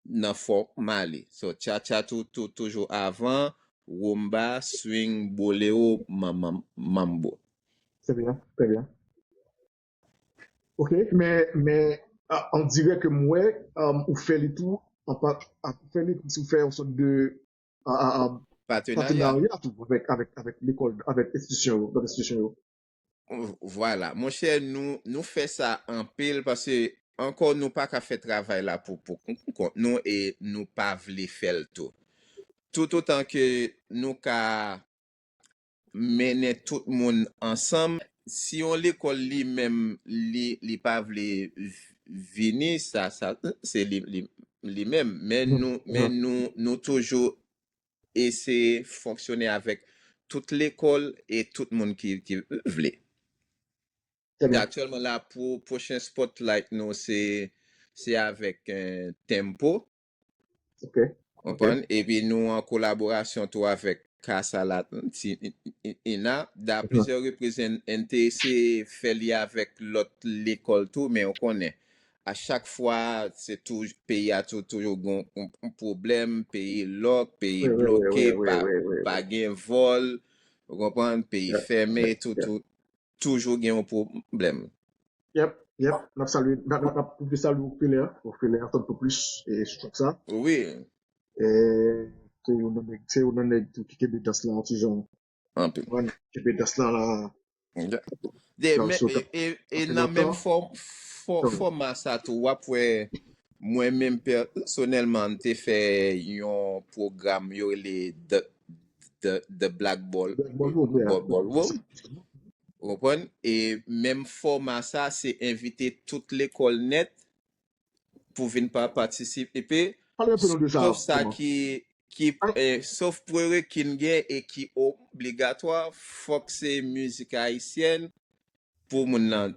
nan fòma li. So, tchatcha tou, tou, toujou avan, rumba, swing, bolero, mam-, mam-, mambo. Trè byen, trè byen. Ok, men, men an dirèk ke m wè, um, ou fè li tou, an pa, ou fè li kòmsi ou fè yon sòt de a, a, a, Patenarya. Patenarya tou avèk, avèk, avèk lekòl, avèk enstitisyon yo, avèk enstitisyon yo. Vwala. Monchè, nou, nou fè sa anpil paske ankò nou pa ka fè travay la pou, pou kont nou e nou pa vle fè l tou. Toutotan ke nou ka mennen tout moun ansanm, si yon lekòl li menm, li, li pa vle v-, vini, sa, sa, se li, li, li menm. Men nou, men nou, nou toujou eseye fonksyone avèk tout lekòl e tout moun ki, ki vle. Trè byen. Aktyèlman la, pou pwochen spotlight nou, se, se avèk eh, Tempo. Ok. Konprann? Epi nou an kolaborasyon tou avèk Casa Latina. Da plizyè repriz, n te eseye fè li avèk lòt lekòl tou, men ou konnen, a chak fwa, se tou, peyi a tou, toujou gen yon pwoblèm, peyi lòk, peyi bloke, pa, pa gen vòl, ou konprann, peyi fèmen, tou, tou, toujou gen yon pwoblèm. Yep, yep, n ap salye, n ap, n ap, n ap pwofite salye Ofelè, Ofelè antann pou plis e sou sa. Wi. E se yon nan nèg, se yon nan nèg tou ki kenbe dans lan yon ti jan. Anpil. Kenbe dans lan la. De, men, e, e, e nan menm fò, fò, fòma sa tou, w ap wè mwen menm pèsonèlman, m te fè yon pwogram yo rele The, The, The Black Ball, Black Ball Room, yeah. Ball, Ball Room. Ou konprann? E menm fòma sa, se envite tout lekòl nèt pou vin pa patisipe. Pale yon pe nou de sa. Sof sa ki, ki, eh, sof prerequis gen e ki obligatwa, fòk se mizik ayisyèn pou moun nan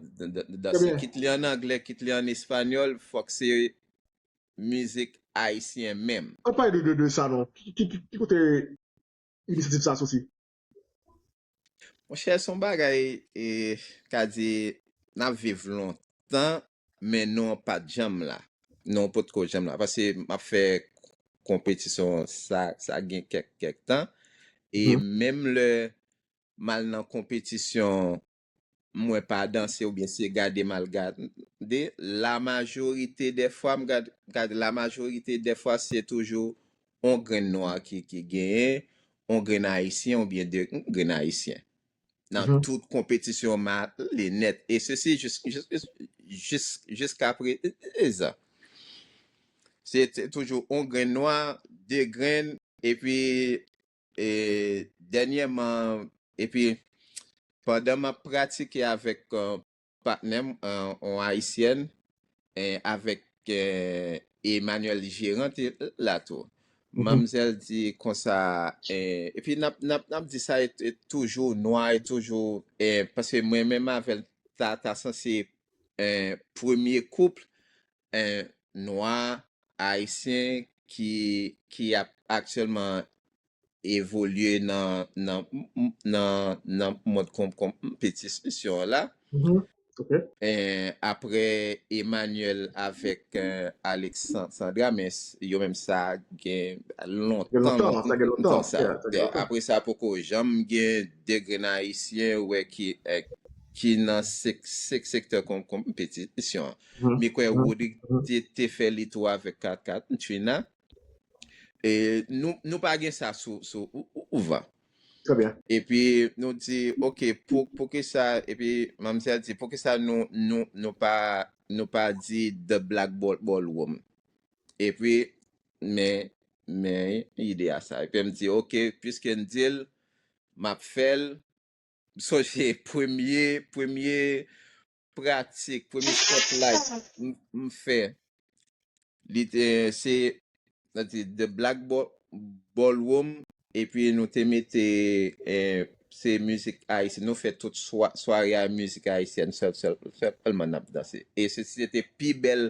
danse. Kit li an anglè, kit li an espanyòl, fòk se mizik ayisyen menm. An pale de, de, de sa non. Ki, ki, ki, ki kote inisyativ sa soti? Monchè, se yon bagay, e, ka di, n ap viv lontan, men nou pa t janm la. Nou potko janm la. Paske m ap fè konpetisyon sa, sa gen kèk, kèk tan. E menm lè m al nan konpetisyon, mwen pa danse oubyen se gade m al gade, la majorite dè fwa, m gad, gade, la majorite dè fwa, se toujou on grenn nwa ki, ki genyen, on grenn ayisyen oubyen de grenn ayisyen. Nan tout konpetisyon m ale nèt. E sesi jis, jis, jis, jis, jiska prezan. Se te toujou on grenn nwa, de grenn, epi, e, dènyèman, epi pandan m ap pratike avèk, eh, patnè m, eh, on ayisyèn, eh, avèk, eh, Emmanuel Gerant la tou. Manmzèl di konsa, eh, epi n ap, n ap, n ap di sa e, e toujou nwa, e toujou, eh, paske mwen menm avè l, ta, ta sanse, eh, premye koup, eh, nwa ayisyen ki, ki ap aktyèlman evolye nan, nan, nan, nan mond kon-, konpetisyon la. Ok. Eh, apre Emmanuel avèk eh, Alexandra, men s- yo menm sa gen lontan, lontan, sa gen lontan, sa. Yeah, sa gen lontan. Apre sa, poko janm gen de grenn Ayisyen, wè, ki, eh, ki nan sek, sek, sektè kon, konpetisyon an. Mhm. Mi kwè Rodrigue te, te fè li tou avèk Kat Katrina. E nou, nou pa gen sa sou, sou ou, ou, ouvan. Trè byen. Epi nou di, ok, pou, pou ki sa, epi manmzèl di, pou ki sa nou, nou, nou pa, nou pa di The Black Ball, Ballroom? Epi, men, men ide a sa. Epi m di, ok, piske n di l, m ap fè l. M sonje premye, premye pratik, premye spotlight m, m fè. Li te, se, nan di, The Black Ball, Ballroom, epi nou te mete, eh, se mizik ayisyen. Nou fè tout swa, sware a mizik ayisyèn sèl, sèl, sèlman n ap danse. E se, se te pi bèl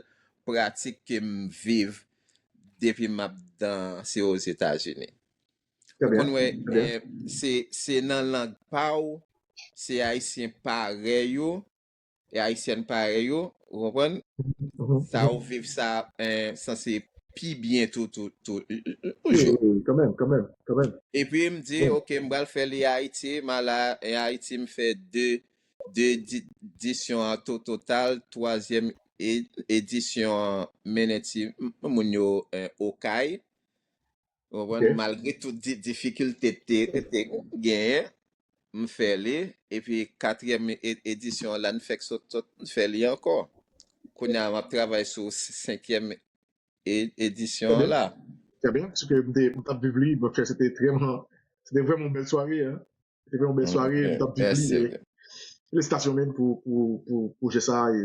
pratik ke m viv depi m ap danse Ozetazini. Trè Ou byen, konn wè, trè byen. Eh, se, se nan lang pa w, se Ayisyen parèy ou, e Ayisyèn parèy ou, ou konprann? Mhm. Sa ou viv sa, eh, sanse pi byen tou, tou, tou, tou, tou, tou Wi, jou. Wi, kanmenm, kanmenm, kanmenm. Epi m di, Wi. Ok, m pral fè li Ayiti, m al a, e Ayiti, m fè de, de di- edisyon an to total, twazyèm e- edisyon an mennen ti m- moun yo eh, Okay. Ou konprann? Ok. Malgre tout di- difikilte te, te genyen, m fè li. Epi katriyèm e- edisyon an la, n fèk sot, sot, m fè li ankò. Kounye a, m ap travay sou s- senkyèm e- edisyon Trè an byen. La. Trè byen, paske m te, m t ap viv li, mwen fè, se te vrèman, se te vrèman yon bèl sware, hein. Se te vrèman yon bèl sware, m t ap viv li. Mèsi. E felisitasyon menm pou, pou, pou pwojè sa a, e,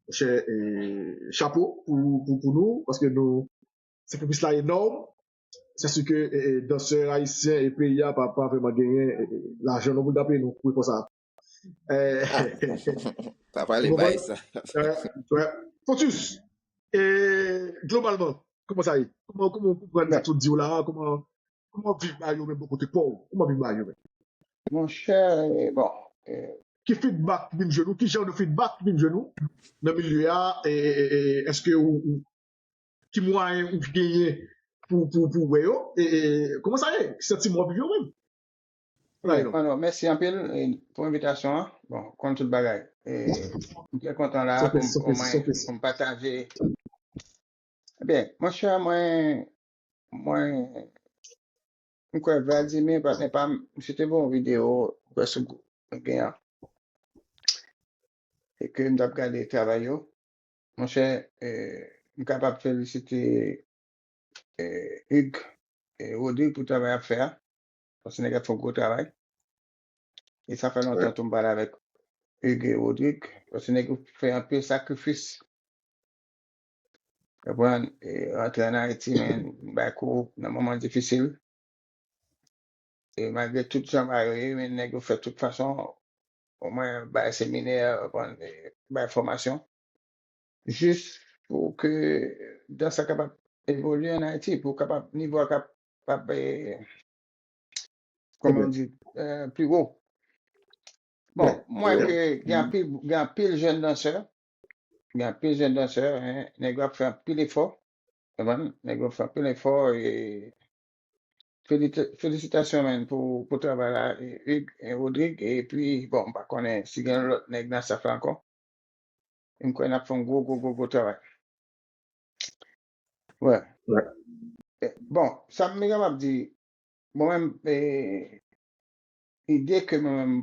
monchè, e, chapo pou, pou, pou nou, paske nou, sakrifis la enòm. Se si ke, e, e, dansè ayisyen e peyi a pa, pa vrèman genyen, e, e, lajan non pou l tape nou pou efò sa. E, Sa pale ou konprann? Bay sa. E, wè. Focus, e, globalman, kòman sa ye? Kòman, kòman w konprann sa tout di w la a? Kòman, kòman w viv bagay yo menm bò kote pa w? Kòman w viv bagay yo menm? Monchè, bon, e, Ki feedback ki vin jwenn ou? Ki jan de feedback ki vin jwenn ou nan milye a? E, e, e, e, èske ou, ou, ki mwayen ou genyen pou, pou, pou wè yo? E, e, kòman sa ye? Ki santiman w ap viv yo menm? Bagay yo. Mano, mèsi anpil, e, pou envitasyon an. Bon, konn tout bagay. E, m trè kontan la pou m, pou mwen, pou m pataje. Ebyen, monchè, mwen, mwen, m kwè Vladimir, patnè pa m, misye te voye yon videyo, m kwè sou gwoup nou gen an. E ke m t ap gade travay yo. Monchè, e, m kapab felisite, e, Hugues e Rodrigue pou travay y ap fè a. Paske nèg ap fè yon gwo travay. E sa fè lontan tou m pale avèk Hugues e Rodrigue. Paske nèg yo fè anpil sakrifis. Konprann? E rantre ann Ayiti, men, bay kou nan moman difisil. E malgre tout jan bagay yo ye, men nèg yo fè tout fason, omwen bay seminè, konprann, e bay fòmasyon. Jis pou ke dans la kapab evolye ann Ayiti, pou kapab, nivo a kapab, e, kòman di, e, pi wo. Bon, m wè ke gen anpil, gen anpil jèn dansè, gen anpil jèn dansè, en, nèg yo ap fè anpil efò, konprann? Nèg yo ap fè anpil efò, e felite- felisitasyon, man, pou, pou travay la, e, Hugues e Rodrigue, epi, bon, m pa konnen si gen lòt nèg nan staff la ankò. E m kwè n ap fè yon gwo, gwo, gwo, gwo travay. Wè. Wè. E, bon, sa m kapab di, bon, menm, e, ide ke mwen menm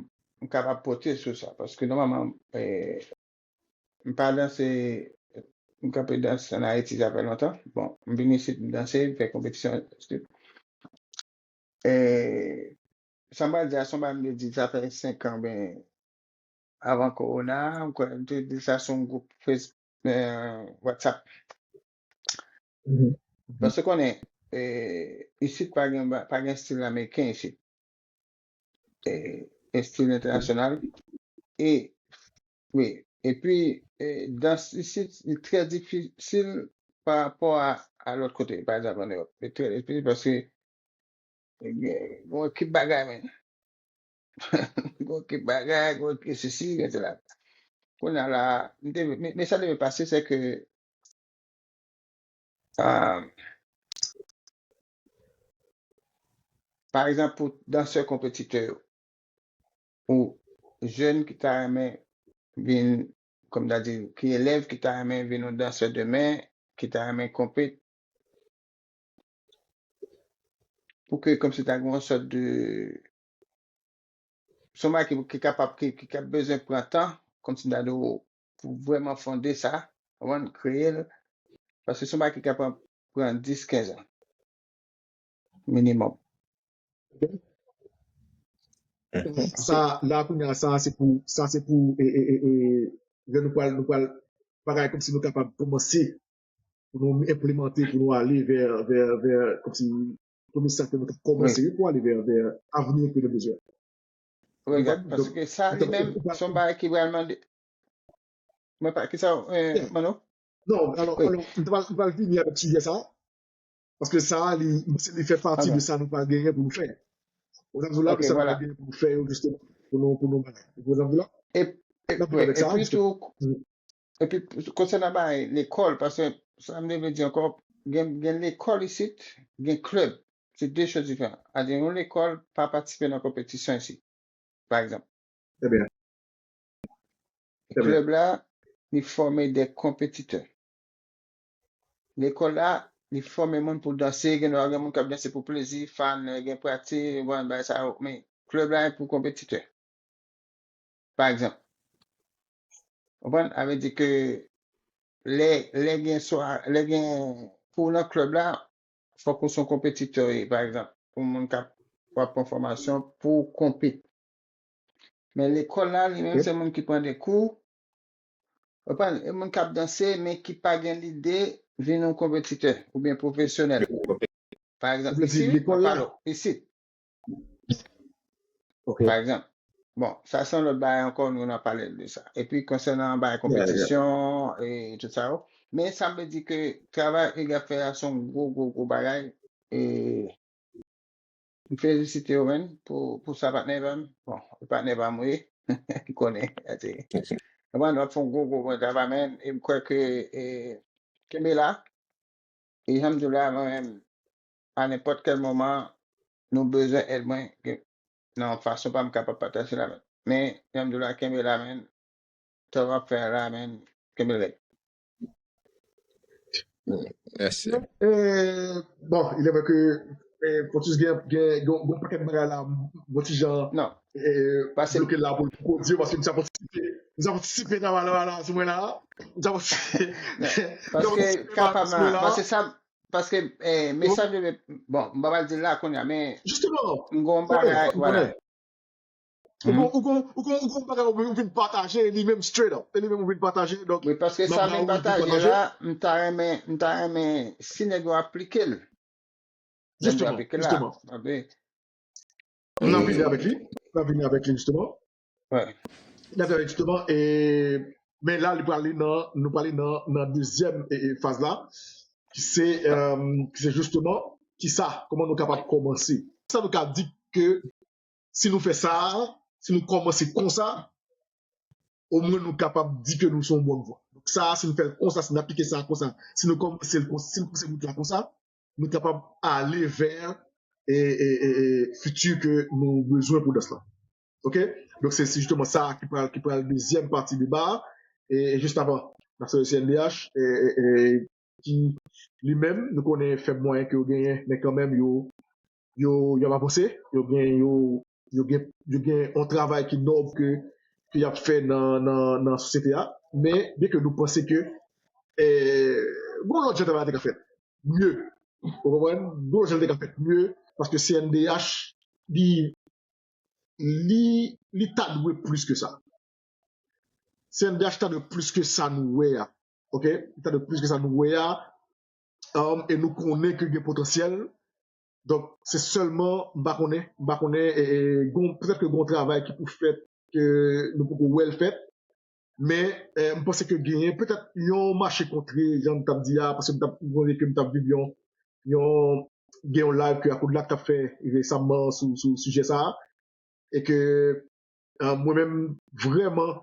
m kapab pote sou sa, paske nòmalman, e, m pa danse, m kanpe dans ann Ayiti, sa fè lontan. Bon, m vin isit, m danse, m fè konpetisyon, etsetera. E, sa m pral di a, se yon bagay m te di, sa fè senk an, ben, avan kowona, m kwè, m te di sa sou yon gwoup Face- e, WhatsApp. Mhm. Mhm. Paske konnen, e, isit pa gen, pa gen estil ameriken isit. E, estil entènasyonal. E, wi, epi, e, dans isit, li trè difisil pa rapò a, a lòt kote, pa egzanp, ann Ewòp. Li trè difisil paske, e, gen, gen yon ekip bagay, men. Gen yon ekip bagay, gen yon ekip sesi, gen sela. kounye a la, m te, me- mesaj te vle pase, se ke, ah, pa egzanp, pou dansè konpetitè yo, ou jèn ki ta renmen vin, kòm ta di, ki elèv ki ta renmen vin yon dansè demen, ki ta renmen konpet, pou ke kòmsi ta gen yon sòt de, se yon bagay ki, ki kapab, ki, ki, k ap bezwen pran tan, kòmsi ta di w, pou vrèman fonde sa, konprann, kreye l, paske se yon bagay ki kapab pran dis, kenz an, minimòm. Sa la kounye a, sa se pou, sa se pou e, e, e, e, lè nou pral, nou pral bagay kòmsi nou kapab kòmanse pou nou enplimante, pou nou ale vè, vè, vè, kòmsi premye sa ke nou ka kòmanse wi pou ale vè, vè avni ke nou bezwen. Wi, paske sa li menm se yon bagay ki pral mande. Mwen pa, ki sa, eh, Mano? Non, alò, alò, m pral, m pral vini avèk sijè sa. Paske sa, li, m panse li fè pati de sa nou pral genyen pou nou fè. Ou konprann la, sa nou pral genyen pou nou fè yo, jisteman, pou nou, pou nou bagay. Ou konprann la? Epi tou, epi konsènan bagay lekòl, paske sa m te vle di ankò, gen, gen lekòl isit, gen klèb. Se de choz diferan. Adi, yon lekòl pa patisipe nan konpetisyon isit, pa egzanp. Trè byen. Klèb la, li fòme de konpetitè. Lekòl la, li fòme moun pou danse, gen dwa gen moun k ap danse pou plezi, fan, gen prati, bon, bagay sa yo. Men, klèb la, e pou konpetitè. Pa egzanp. Konprann? Sa vle di ke lè, lè gen swa, lè gen kou nan klèb la, fòk ou se yon konpetitè, pa egzanp, pou moun k ap, w ap pran fòmasyon pou w konpit. Men lekòl la, li menm, se moun ki pran de kou, konprann, e moun k ap danse, men ki pa gen lide vin yon konpetitè oubyen pwofesyonèl. Pa egzanp, isit, mwen pale w, isit. Pa egzanp. Bon, sa se yon lòt bagay ankò, nou nan pale de sa. Epi konsènan bagay konpetisyon e tout sa yo. Men sa m vle di ke travay Hugues ap fè a se yon gwo, gwo, gwo bagay. E m felisite yo, menn, pou, pou sa, patnè pa m. Bon, e patnè pa m, wi. M konnen, ati. Konprann, w ap fè yon gwo, gwo, gwo travay, menn. E m kwè ke, e, kenbe la. E jan m di w la, mwen menm, a nenpòt kèl moman, nou bezwen èd mwen, nan yon fason pa m kapab pataje la, menn. Men, jan m di w la, kenbe la, menn. Sa w ap fè a la, menn, kenbe l rèd. Mèsi. Bon, il est vrai que Pontus gen, gen, gen yon pakèt bagay la, yon ti jan bloke la pou l poko di yo, paske m sa patisipe, m sa patisipe nan wala wala sou mwen la. M sa patisipe. Paske kapab la, paske sa, paske mesaj de, bon, m pa pral di l la kounye a, men m gen yon bagay, vwala. Ou gon, ou gon, ou gon, ou gon bagay ou vin pataje, e li menm straight up. E li menm ou vin pataje, donk. Wi, paske sa vin pataje la, m ta renmen, m ta renmen si nèg yo aplike l. Jisteman, jisteman. M nan vini avèk li, m nan vini avèk li, jisteman. M nan vini avèk li, jisteman, e, men la, li prale nan, nou prale nan, nan dezyèm e, e, faz la, ki se, ki se jisteman, kisa, kòman nou kapab kòmanse. Sa nou ka di ke si nou fè sa, si nou kòmanse konsa, omwen nou kapab di ke nou sou yon bòn vwa. Donk sa, si nou fè l konsa, si nou aplike sa konsa, si nou kòmanse l konsa, si nou pouse wout la konsa, nou kapab ale vè e, e, e, e fiti ke nou bezwen pou dans lan. Oke? Donk se, se jisteman sa ki pral, ki pral dezyèm pati deba a. E, e jis avan, n ap salye C N D H, e, e, e, ki li menm, nou konnen fèb mwayen ke yo genyen, men kanmenm yo, yo, y ap avanse, yo gen, yo, yo gen, yo gen yon travay ki nòb ke, ke y ap fè nan, nan, nan sosyete a. Men, byenke nou panse ke, eh, gon lòt jan travay la te ka fèt mye. Ou konprann? Gon lòt jan li te ka fèt mye, paske C N D H, li, li, li ta dwe plis ke sa. C N D H ta dwe plis ke sa nou wè a. Oke? Li ta dwe plis ke sa nou wè a. Um, e nou konnen ke gen potansyèl. Donk, se sèlman, m pa konnen, m pa konnen, e, e, gon, petèt ke gon travay ki pou fèt, ke nou poko wè l fèt. Men, e, m panse ke genyen, petèt, yon mache kontre, jan m t ap di a, paske m t ap, m konnen ke m t ap viv yon, yon, gen yon live ke Akoudlak t ap fè resaman sou, sou sijè sa a. E ke, e, mwen menm, vrèman,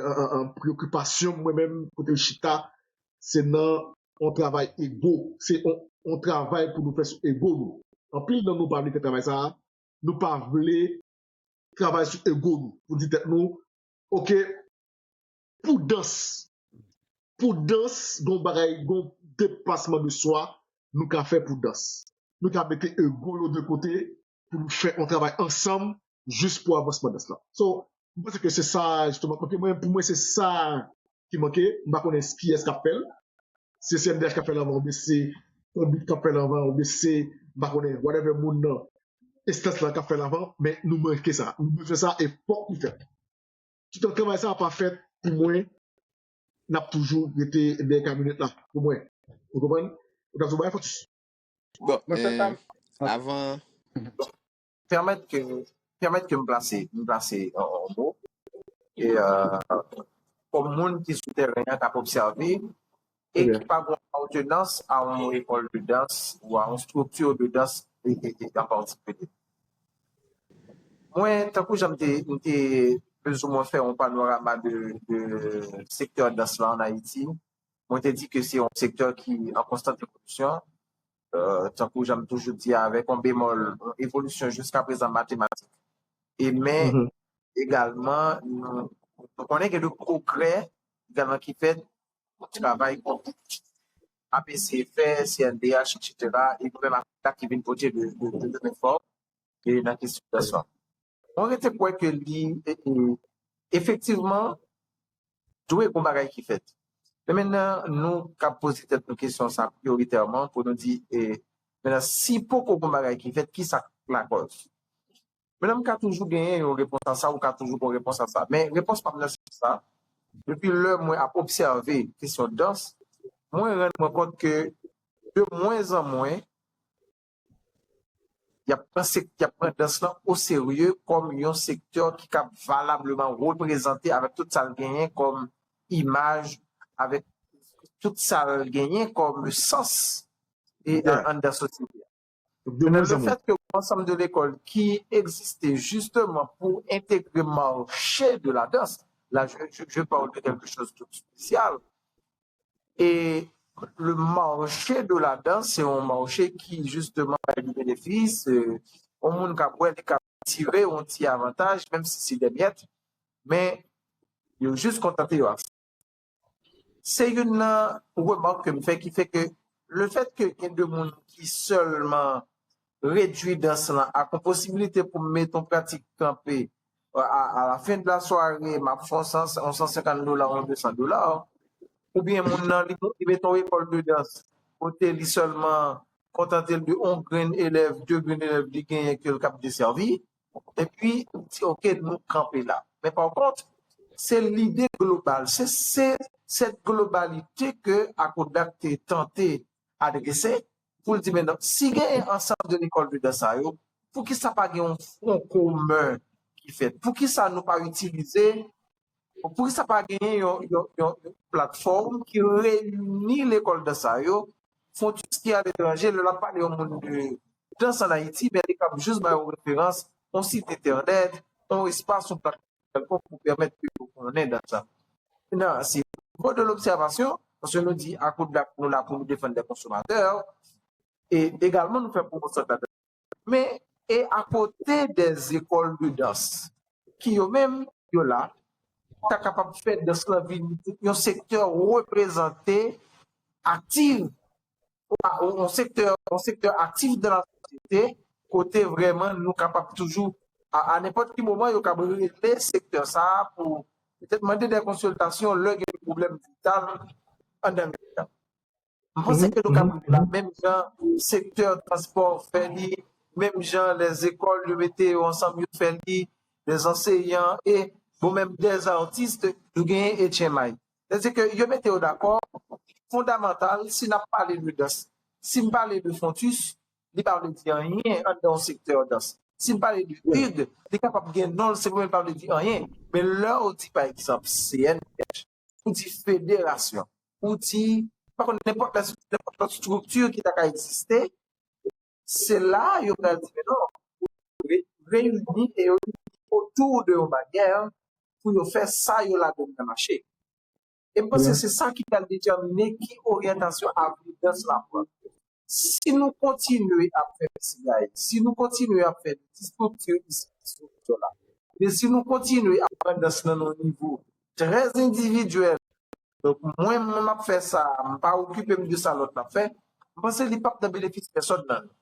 an, an, an, preyokipasyon mwen menm, kote l chita, se nan yon travay ego. Se yon, yon travay pou nou fè sou ego nou. Anpil nan nou pa vle fè travay sa a, nou pa vle travay sou ego nou, pou di tèt nou, oke, pou dans, pou dans, gon bagay, gon depasman de swa, nou ka fè pou dans. Nou ka mete ego yo de kote pou nou fè yon travay ansanm, jis pou avansman dans lan. So, mwen panse ke se sa, jisteman, manke mwen, pou mwen, se sa ki manke. M pa konnen kiyès k ap fè l. Se C N D H k ap fè l anvan, oubyen se Konbit k ap fè l anvan, oubyen se, m pa konnen, whatever moun nan enstans lan k ap fè l anvan, men nou manke sa. Nou bezwen sa e fòk li fèt. Toutan travay sa a pa fèt, pou mwen, n ap toujou rete dèyè kamyonèt la, pou mwen. Ou konprann? Ou ta di w bagay fòtis. Bon, avan. Pèmèt ke, pèmèt ke m plase, m plase yon mo. E kòm moun ki sou tèren an k ap obsève, e ki pa gen apartenans a yon ekòl de dans ou a yon strikti de dans an patikilye. Mwen, tankou jan m te, m te plizoumwen fè yon panorama de, de sektè dans la ann Ayiti, mwen te di ke se yon sektè ki an konstant evolisyon, tankou jan m toujou di avèk yon bemòl, yon evolisyon jiska prezan matematik. E men, egalman, nou, nou konnen gen de pwogrè egalman ki fèt, travay konbit ap eseye fè, C N D H, etsetera, e nou menm ak ki vin pote de, de, de, de efò e nan kesyon dans lan. Mwen rete kwè ke li, e, e, efektivman, dwe gon bagay ki fèt. Men mentnan, nou ka poze tèt nou kesyon sa priyoritèman pou nou di, e, mentnan, si poko gon bagay ki fèt, ki sa k lakòz? Mentnan, m ka toujou genyen yon repons a sa, ou ka toujou gon repons a sa. Men repons pa m nan se sa. Depi lè mwen ap obsève kesyon dans, mwen rann mwen kont ke de mwen an mwen, y ap pran sek, y ap pran dans lan oserye kòm yon sektè ki kab valableman reprezante avèk tout sa l genyen kòm imaj, avèk tout sa l genyen kòm sans e anndan sosyete a. Lefèt ke yon ansanm de lekòl ki egziste jisteman pou entegre mache de la dans, la je, je, je parle de quelque chose de spécial, e le marché de la danse se yon mache ki jisteman bay de benefis, yon moun k ap wè li ka tire yon ti avantaj, menm si se de myèt, men yo jis kontante yo ak sa. Se youn nan remak ke m fè ki fè ke lefèt ke gen de moun ki sèlman redui dans lan ak yon posibilite pou m mete yon pratik kanpe, a, a la fin de la soirée, m ap fè yon san, yon san senkant dola, yon de san dola, oubyen moun nan li, li mete yon ekòl de dans kote li sèlman kontante l de yon grenn elèv, de grenn elèv li genyen ke l kab desèvi, epi di, oke, nou kanpe la. Men pa kont, se lide global, se, se cette globalité que Akodak te tante adrese, pou l di, men si gen ansanm de lekòl de dans sa yo, poukisa pa gen yon fwon komen ki fèt? Poukisa nou pa itilize, poukisa pa genyen yon, yon, yon, yon platfòm ki reyini lekòl dans sa yo, Fontis ki aletranje, lè l ap pale yon moun de dans an Ayiti, men li kab jis ba yo referans, yon sit entènèt, yon espas, yon platfòm kèlkonk pou pèmèt ke yo konnen dans sa. Nan, se nivo de lobsèvasyon, paske nou di Akodak, nou la pou nou defann lè konsomatè, e egalman nou fè pwomosyon de la dans. Men, e akote de zekòl de dans, ki yo menm, yo la, ta kapab fè dans lan vin yon sektè reprezante aktif, yon sektè, yon sektè aktif dan la sosyete, kote vrèman nou kapab toujou, a, a nenpòt ki moman, yo kab rele sektè sa a pou petèt mande de konsiltasyon lè gen de pwoblèm vital anndan mitan. M panse ke nou ka pran la menm jan sektè transpò fè li, menm jan lè zekòl yo mete yo ansanm yo fè li, lè anseyan e bon menm dè atis nou genyen H M I. Sètadi ke yo mete yo dakò, fondamantal, si n ap pale de dans, si m pale de Fontis, li pa vle di anyen anndan yon sektè dans. Si m pale de ig, li kapab gen non l senpleman, li pa vle di anyen. Men lè w di pa egzanp C N D H, ou di federasyon, ou di, pa konn nenpòt lè, nenpòt lòt estrikti ki ta ka egziste, se la yo pral di men non, re, reyini e yo otou de yon banyè pou yo fè sa yo ladann nan mache. E m panse se sa ki pral detèmine ki oryantasyon avni dans la pran. Si nou kontinye ap fè psigaye, si nou kontinye ap fè destriktyon isi, destriktyon la, men si nou kontinye ap pran dans nan yon nivo trè endividyèl, donk mwen menm m ap fè sa, m pa okipe m de sa lòt la ap fè, m panse li p ap nan benefis pèsòn nan nou.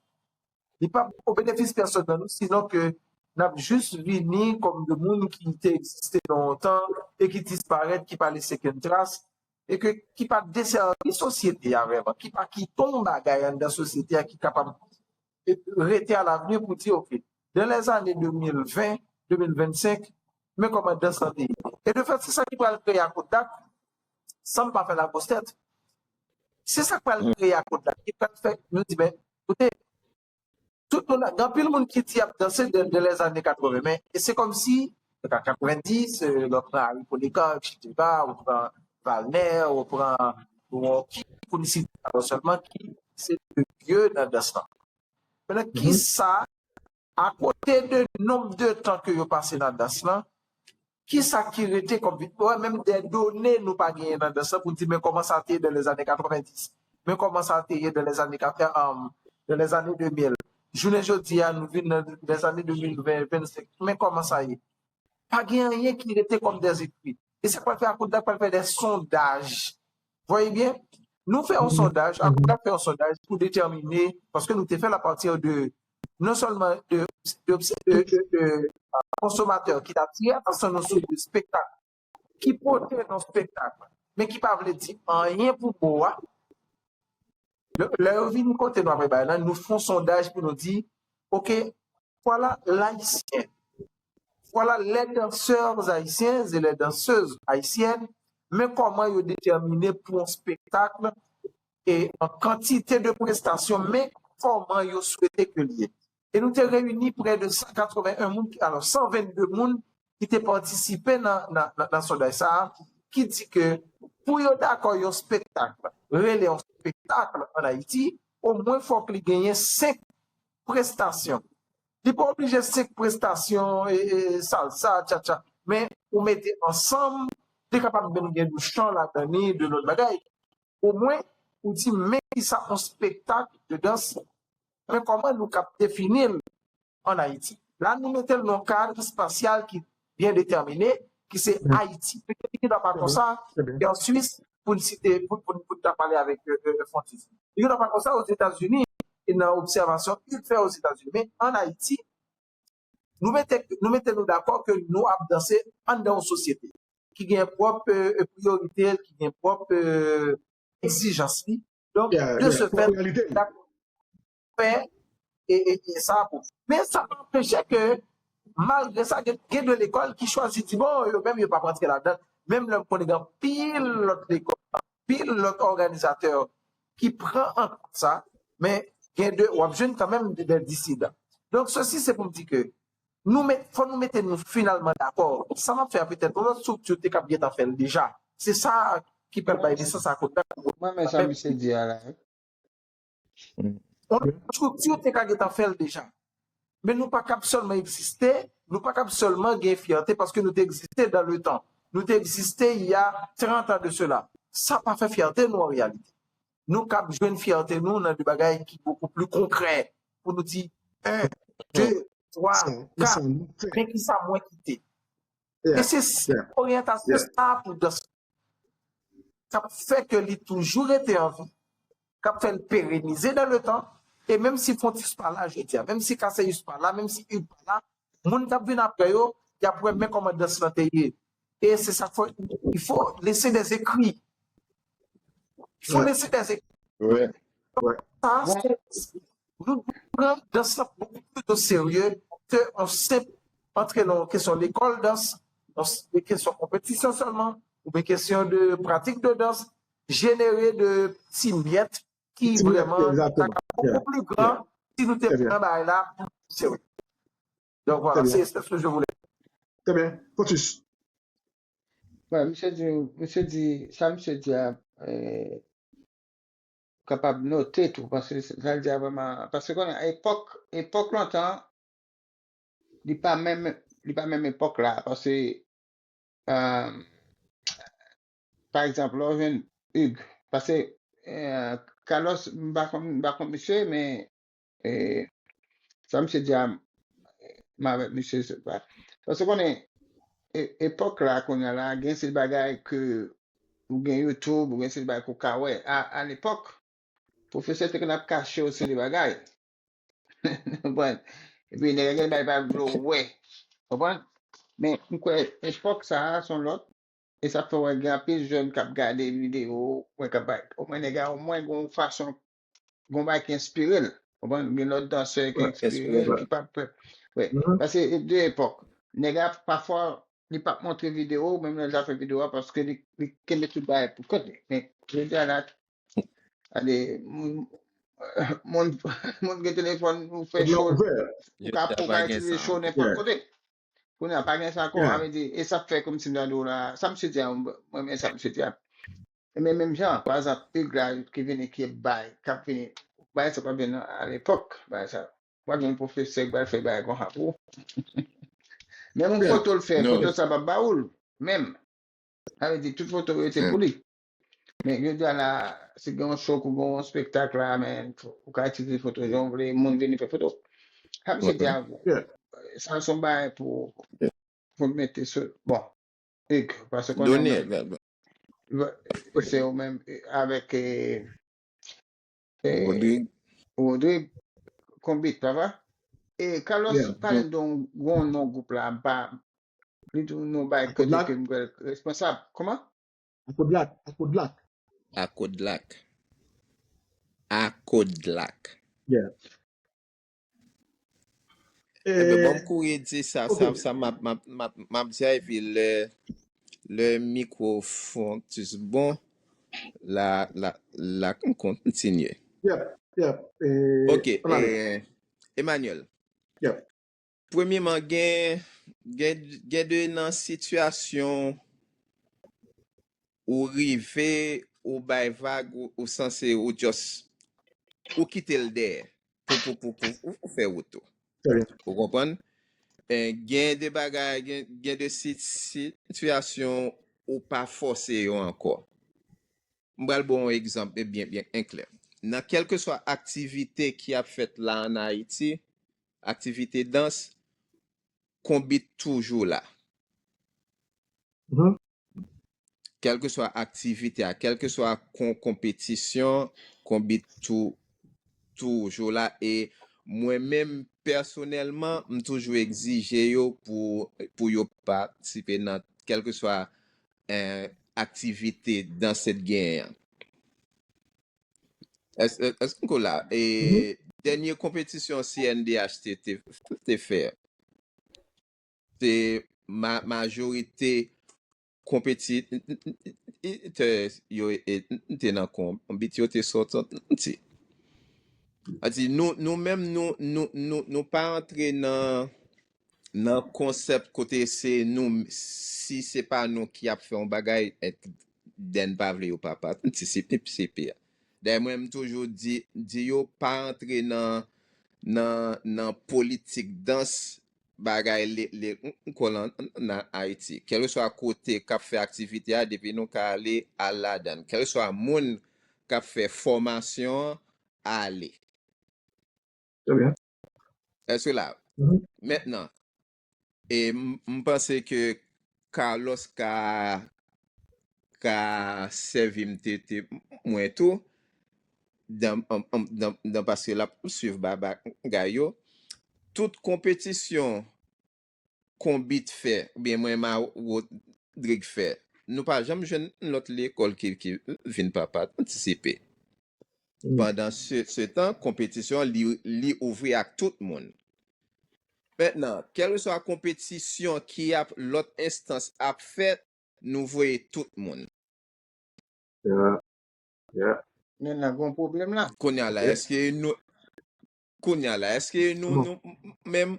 Li p ap o benefis pèsòn nan nou, sinon ke n ap jis vini kòm de moun ki te egziste nan yon tan e ki disparèt, ki pa lese kenn tras, e ke, ki pa desèvi sosyete a vrèman, ki pa kite yon bagay anndan sosyete a ki kapab rete alavni pou di, oke, dans les années de mil ven, de mil vennsenk, men kòman dans lan te ye. E de fèt, se sa ki pral kreye akodak, san m pa fè lagwostèt. Se sa k pral kreye akodak, ki pral fè nou di, men, koute, tout moun, gen anpil moun ki di y ap danse de, de lèzane katreven, men e se kòmsi, katrevendis, euh, lè w pran Harry Polycarpe, et cetera, ou pran Valner, ou pran Rocky, pou n site alò sèlman ki se de dye nan dans lan. Mentnan, kisa, akote de nonb de tan ke yo pase nan dans lan, kisa ki rete kòm vit? Wè, menm de done nou pa genyen nan dans lan pou n di, men kòman sa te ye dans les années quatre-vingt-dix? Men kòman sa te ye dans les années quatre, euh, dans les années deux mille? Jounen jodi a, nou vin nan les années deux mille vingt, vennsenk. Men kòman sa ye? Pa gen anyen ki rete kòm des écrits. E sa k pral fè Akodak pral fè des sondages. Voyez bien, nou fè yon sondaj, Akodak fè yon sondaj pou detèmine, paske nou te fè l apati de, non sèlman de, de, de, de, de, euh, konsomatè ki t atire atansyon nou sou de spektak, ki pote nan spektak, men ki pa vle di anyen pou mo a. Lè, lè yo vin kote nou apre bagay la, nou fè yon sondaj pou nou di, oke, vwala Ayisyen, vwala les danseurs haïtiens et les danseuses haïtiennes, men kòman yo detèmine pou yon spektak e an kantite de prestasyon, men kòman yo swete ke l ye. E nou te reyini prè de san katreven en moun, alò, san vennde moun ki te patisipe nan, nan, nan, nan sondaj sa a, ki di ke pou yo dakò yon spektak rele yon spektak ann Ayiti, omwen fòk li genyen senk prestasyon. Li pa oblije senk prestasyon, e, e, salsa, tchatcha, men ou mete ansanm, li kapab menm gen de chan ladan li, de lòt bagay. Omwen, ou di, men kisa yon spektak de dans, men kòman nou kab defini l ann Ayiti. La, nou mete l nan yon kad espasyal ki byen detèmine, ki se Ayiti. Petèt li gen dwa pa konsa, e an Swis, pou n site, pou, pou, pou n ta pale avèk, euh, euh, Francis. Li gen dwa pa konsa Ozetazini, e nan obsèvasyon ke l fè Ozetazini, men ann Ayiti, nou mete, nou mete nou dakò ke nou ap danse anndan yon sosyete ki gen pwòp, euh, priyorite l, ki gen pwòp, euh, egzijans li. Donk, de ce fait, dakò, fè e, e, e sa pou. Men sa pa anpeche ke, malgre sa, gen, gen de lekòl ki chwazi di, bon, yo menm, yo p ap rantre ladan. Menm lè m konnen gen anpil lòt lekòl, anpil lòt òganizatè ki pran an kont sa, men gen de, w ap jwenn kanmenm de, de disidan. Donk, sesi, se pou m di ke nou met, fò nou mete nou finalman dakò. Sa m ap fè a, petèt yon lòt estrikti te kab gentan fè l deja. Se sa ki pral bay nesans a Kodak. Mwen, men sa misye di a la, wi. Yon lòt estrikti te ka gentan fè l deja. Men nou pa kab sèlman egziste, nou pa kab sèlman gen fyète paske nou te egziste dans le temps. Nou te egziste il y a trente ans de cela. Sa pa fè fyète nou an reyalite. Nou kab jwenn fyète nou nan de bagay ki beaucoup plus concret. Pou nou di, en, de, twa, kat, men kisa mwen kite. E se oryantasyon sa pou dans k ap fè ke li toujou rete an vi, k ap fè l perenize dans le temps, e menm si Fontis pa la jodi a, menm si Casséus pa la, menm si Hugues pa la, moun k ap vin apre yo, y ap wè men kòman dans lan te ye. E se sa k fè, il faut laisser des écrits. Il faut laisser des écrits. Sa, se, nou pran dans lan beaucoup plus au sérieux que yon senp antre nan yon kesyon lekòl dans, yon kesyon konpetisyon sèlman, oubyen kesyon de pratik de dans, jenere de ti myèt ki vrèman ta ka beaucoup plus grand si nou te pran bagay la pou serye. Donc voilà, c'est ce que je voulais. Très bien. Focus. Wè, misye di, misye di, sa misye di a, eh, kapab note tou, paske sa l di a vrèman, paske konnen epòk, epòk lontan, li pa menm, li pa menm epòk la, paske euh, pa egzanp, lè w jwenn Hugues, paske euh, Carlos, m pa konn, m pa konn misye, men eh, sa misye di a, m avèk misye, se pa. Paske konnen, e- epòk la, kounye a la, gen se bagay ke ou gen YouTube, ou gen se bagay ke w ka wè. A, a lepòk, pwofesè te konn ap kache w se de bagay. Konprann? Epi nèg la gen bagay pa vle w wè. Konprann? Men m kwè epòk sa a se yon lòt. E sa fè w wè gen anpil jèn k ap gade videyo, wè k ap bay. Omwen nèg la omwen gen yon fason, gen yon bagay ki enspire l. Konprann? Gen lòt dansè ki enspire l, ki pa pè. Wè. Paske de epòk, nèg la pafwa li p ap montre videyo, menm lè l ta fè videyo a, paske li, li kenbe tout bagay pou kont li. Men jodi a la, gade, moun, moun, moun gen telefòn, ou fè cho, ou ka, ou ka itilize cho nenpòt kote. Kounye a, pa gen sa ankò, sa vle di, e sa fè kòmsi m ta di w la, sa misye di a, mwen renmen sa misye di a. Men menm jan, pa egzanp, Hugues la ki vini, ki bay, k ap vini, bay sa pa vin a lepòk, bay sa. Pa gen pwofesè k pral fè bagay konsa pou ou. Menm yon foto l fè, foto sa p ap ba ou l, menm. Sa vle di, tout foto yo se pou li. Men jodi a la, si gen yon show pou gen yon spektak la, men ou ka itilize foto jan w vle, moun vini fè foto. Sa misye di a, sa se yon bagay pou, pou mete sou, bon, Hugues, paske konnen se ou menm, eh, avèk eh, eh, Rodrigue. Rodrigue, konbit, papa. E Carlos, pale de yon non gwoup la, m pa, li di yon bagay kote ke m kwè responsab. Kòman? Akodlak, Akodlak. Akodlak. Akodlak. Yeah. Ebyen, ban m kouri di sa, sa, sa m ap, m ap, m ap, m ap di a, epi lè, lè mikwo fon ti bon, la, la, la kontinye. Yep, yep. Ok, Emmanuel. Yep. Premyeman, gen, gen, gen de nan sitiyasyon ou rive, ou bay vag, ou, ou sanse, ou just, ou kite l dèyè pou, pou, pou, pou ou fè wout ou. Ou konprann? Eh, gen de bagay, gen, gen de si- sitiyasyon ou pa fòse yo ankò. M pral ba w yon egzanp byen, byen, byen klè. Nan kèlkeswa aktivite ki ap fèt la ann Ayiti, aktivite dans, konbit toujou la. Kèlkeswa aktivite a, kèlkeswa kon- konpetisyon, konbit tou- toujou la. E mwen menm, pèsonèlman, m toujou egzije yo pou, pou yo patisipe nan kèlkeswa, eh, aktivite dans et genyen an. Èske, èske m ko la? E dènye konpetisyon C N D H T te, te fè, se ma- majorite konpetitè yo te nan konbit, yo te sòti. Sa di, nou, nou menm, nou, nou, nou, nou pa antre nan, nan konsèp kote se nou, si se pa nou ki ap fè yon bagay, dèn pa vle yo pa patisipe a. Dayè, mwen, m toujou di, di yo pa antre nan, nan, nan politik dans bagay le, le, kòl an, an Ayiti. Kèlkeswa kote k ap fè aktivite a, depi nou ka ale, al ladan l. Kèlkeswa moun k ap fè fòmasyon an, ale. Trè byen. Èske la? Mentnan, e m, m panse ke Carlos ka, ka sèvi m te, te mwen tou, dan, an, an, dan, dan paske l ap swiv bagay yo. Tout konpetisyon konbit fè, oubyen mwen ma Rodrigue fè, nou pa janm jwenn lòt lekòl ki, ki vin pa patisipe. Pandan se, se tan, konpetisyon, li, li ouvri ak tout moun. Mentnan, kèlkeswa konpetisyon ki ap, lòt enstans ap fè, nou voye tout moun. Yeah. Yeah. Men nan gon pwoblèm la. Kounye a la, èske nou, kounye a la, èske nou, nou m- m- menm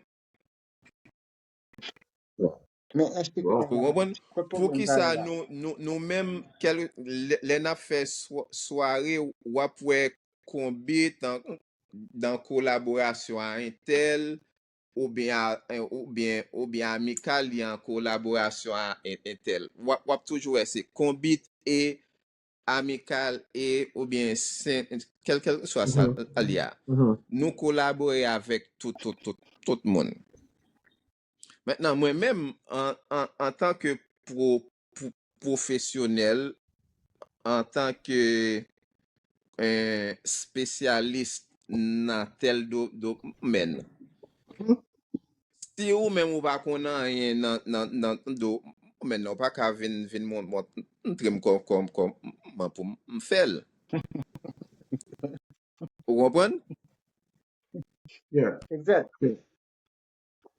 Men èske Ou konprann? Poukisa nou, nou, nou menm, kèl- lè, lè n ap fè swa- sware, w ap wè konbit an, nan kolaborasyon a entèl, oubyen a- oubyen oubyen Amikal li an kolaborasyon a entèl. W ap, w ap toujou wè se Konbit e Amikal e oubyen Sen, kèlkèlkeswa sa li a. Nou kolabore avèk tout, tout, tout, tout moun. Mentnan, mwen menm, an, an, antanke pwo- pwo- pwofesyonèl, antanke eh, espesyalis nan tèl do- domèn, si ou menm ou pa konn anyen nan, nan, nan domèn nan, ou pa ka vin, vin mon- montre m kò- kò- kòman pou m fè l. Ou konprann? Yeah. Egzak.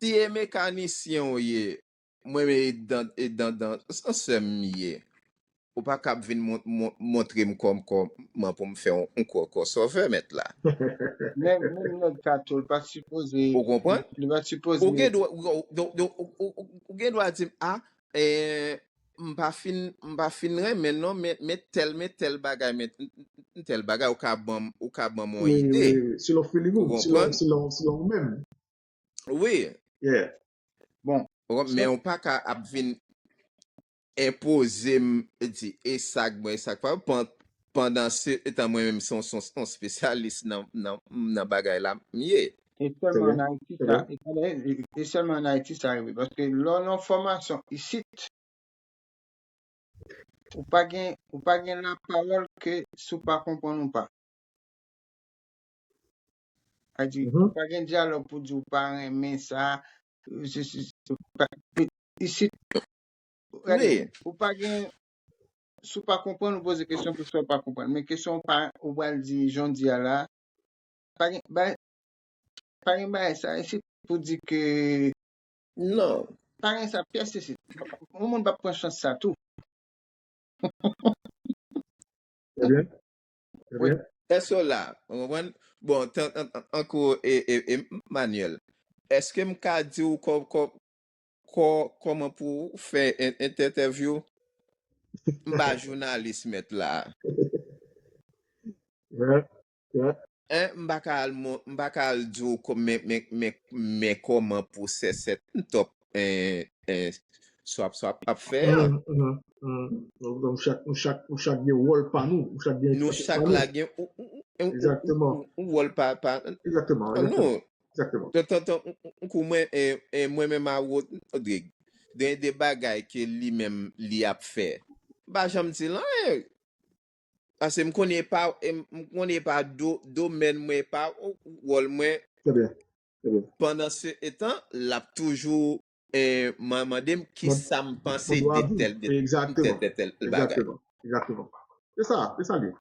Si e mekanisyen ou ye, mwen menm e dan, e dan, dan sè m ye, ou pa kab vin mon- mon- montre m kòm- kòman pou m fè yon, yon kò- crossover mèt la. Menm menm nèg kato, l pa sipoze, Ou konprann? Li pa sipoze. Ou gen dwa, ou, ou, ou, ou, ou, ou gen dwa di m, a, eh, m pa fin, m pa fin renmen non, men, men tèl, men tèl bagay, men tèl bagay, ou ka ban m, ou ka ban m yon ide. Selon feeling ou, selon, selon, selon ou menm. Wi. Yeah. Bon. Men ou pa ka ap vin enpoze m, di, e sa k bon, e sa k pa bon, pandan se tan mwen menm se yon, se yon, se yon espesyalis nan, nan, nan bagay la m ye. E sèlman an Ayiti sa, e sèlman an Ayiti sa rive. Paske lè w nan fòmasyon isit, ou pa gen, ou pa gen lapawòl ke si w pa konprann ou pa. Sa di, ou pa gen dyalòg pou di ou pa renmen sa. Isit, ou pa gen, si w pa konprann, ou poze kesyon pou sa w pa konprann. Men kesyon ou pa, ou pral di jan w di a la, pa gen, pa gen bagay sa isit pou di ke non. Pa gen sa pyès isit. Yon moun p ap pran chans sa tou. Trè byen. Trè byen. Èske w la? Ou konprann? Bon, anko, e, e, e, Manuel, èske m ka di w kò- kò- kò- kòman pou w fè entèvyou? M pa jounalis mèt la. Yeah. Yeah. Hein, m pa ka al mon- m pa ka al di w kò- men, men, men, men kòman pou sèsèt top, hein, hein, swap, swap ap fè an. Nou chak, nou chak, nou chak gen wòl pa nou. Nou chak gen. Nou chak la gen yon wòl pa, pa nou. Egzakteman. Tantan, tankou mwen, mwen menm a Rodrigue, gen de bagay ke li menm li ap fè. M pa janm di l anyen. Paske m konnen e pa, m konnen e pa do- domèn mwen, e pa wòl mwen. Trè byen. Trè byen. Pandan se etan, l ap toujou eh, man- mande m kisa m panse de tèl, de tèl, tèl, tèl bagay. Egzakteman. Egzakteman. Se sa, se sa l ye.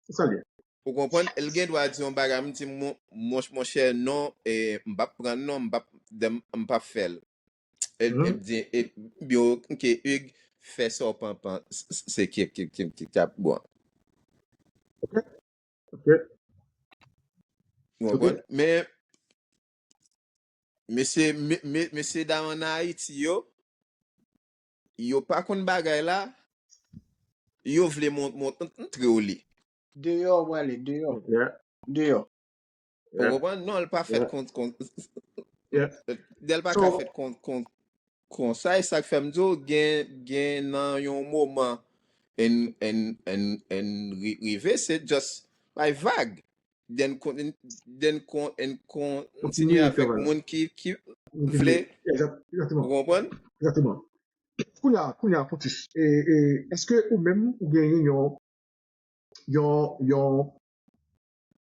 Se sa l ye. Ou konprann? L gen dwa di yon bagay, m di, mon, mon, monchè, non, eh, m p ap pran l, non, m p ap, m p ap fè l. E, e, di, e, yo, ke Hugues fè sa w panpan, se ki, ki, ki, ki, ki ap bon. Ok. Ok. Ou konprann? Men, mesye, me- me- mesye dam ann Ayiti yo, yo pa konn bagay la, yo vle mont- mont- montre w li. Deyò, w ale, deyò. Yeah. Deyò. Ou konprann? Non, l pa fèt kon, kon, lè l pa ka fèt kon, kon, konsa, e sa k fè m di w, gen, gen nan yon moman, n, n, n, n ri- rive, se just bay vag. Then kon- then kon- n kontinye avèk moun ki, ki vle. Egzakteman. Ou konprann? Egzakteman. Kounye a, kounye a, Pontus, e, e, èske ou menm ou genyen yon, yon, yon,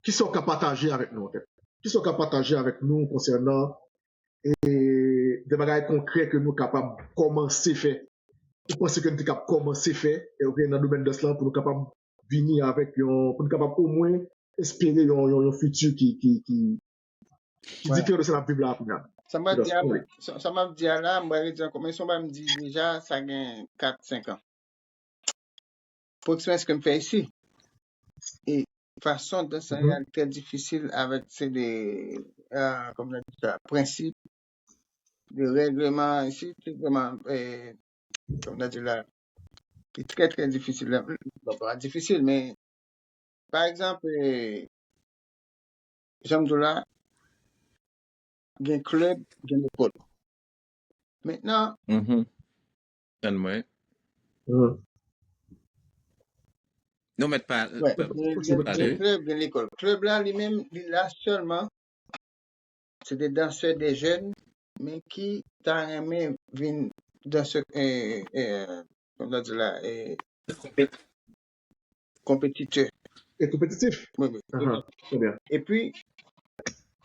kisa w ka pataje avèk nou, antèt? Kisa w ka pataje avèk nou konsènan e, de bagay konkrè ke nou kapab kòmanse fè? Ou panse ke nou te kab kòmanse fè, e, ou nan domèn dans lan pou nou kapab vini avèk yon, pou nou kapab omwen espere yon, yon, yon fiti ki, ki, ki, ki diferan de sa n ap viv la kounye a? Sa m ap di a, sa, sa m ap di a la, m pral redi ankò, men se yon bagay m di deja, sa gen kat, senk an. Pou eksperyans ke m fè isi. E fason dans lan trè difisil avèk se de, ah, kòman n ap di sa, prensip, de règleman isi, se vrèman, eh, kòman n ap di la, ki trè, trè difisil. Bon, pa difisil, men, pa egzanp, eh, jan m di w la, gen klèb, gen lekòl. Mentnan, Mhm. Tann mwen. Mhm. Nou mèt pa. wè, pa- gen, gen, pale. Gen klèb, gen lekòl. Klèb la, li menm, li la sèlman, se de dansè, de jèn, men ki ta renmen vin dansè, eh, eh, kòman ta di la, eh, konpetitè. E konpetitif. Wi, wi. Ahan, trè byen. Epi,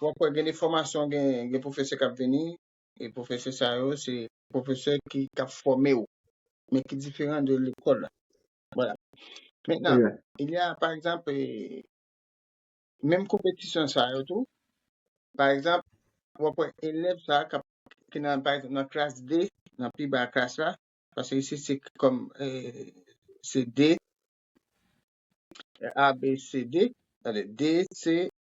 w ap wè gen de fòmasyon, gen, gen pwofesè k ap vini, e pwofesè sa yo, se pwofesè ki, k ap fòme w, men ki diferan de lekòl la. Vwala. Trè Mentnan, byen. il y a, pa egzanp, eh, menm konpetisyon sa yo tou, pa egzanp, w ap wè elèv sa k ap, ki nan, pa egzanp, nan klas de, nan pi ba klas la, paske isi se kòm, eh, se de, A, B, C, D, tande, D, C,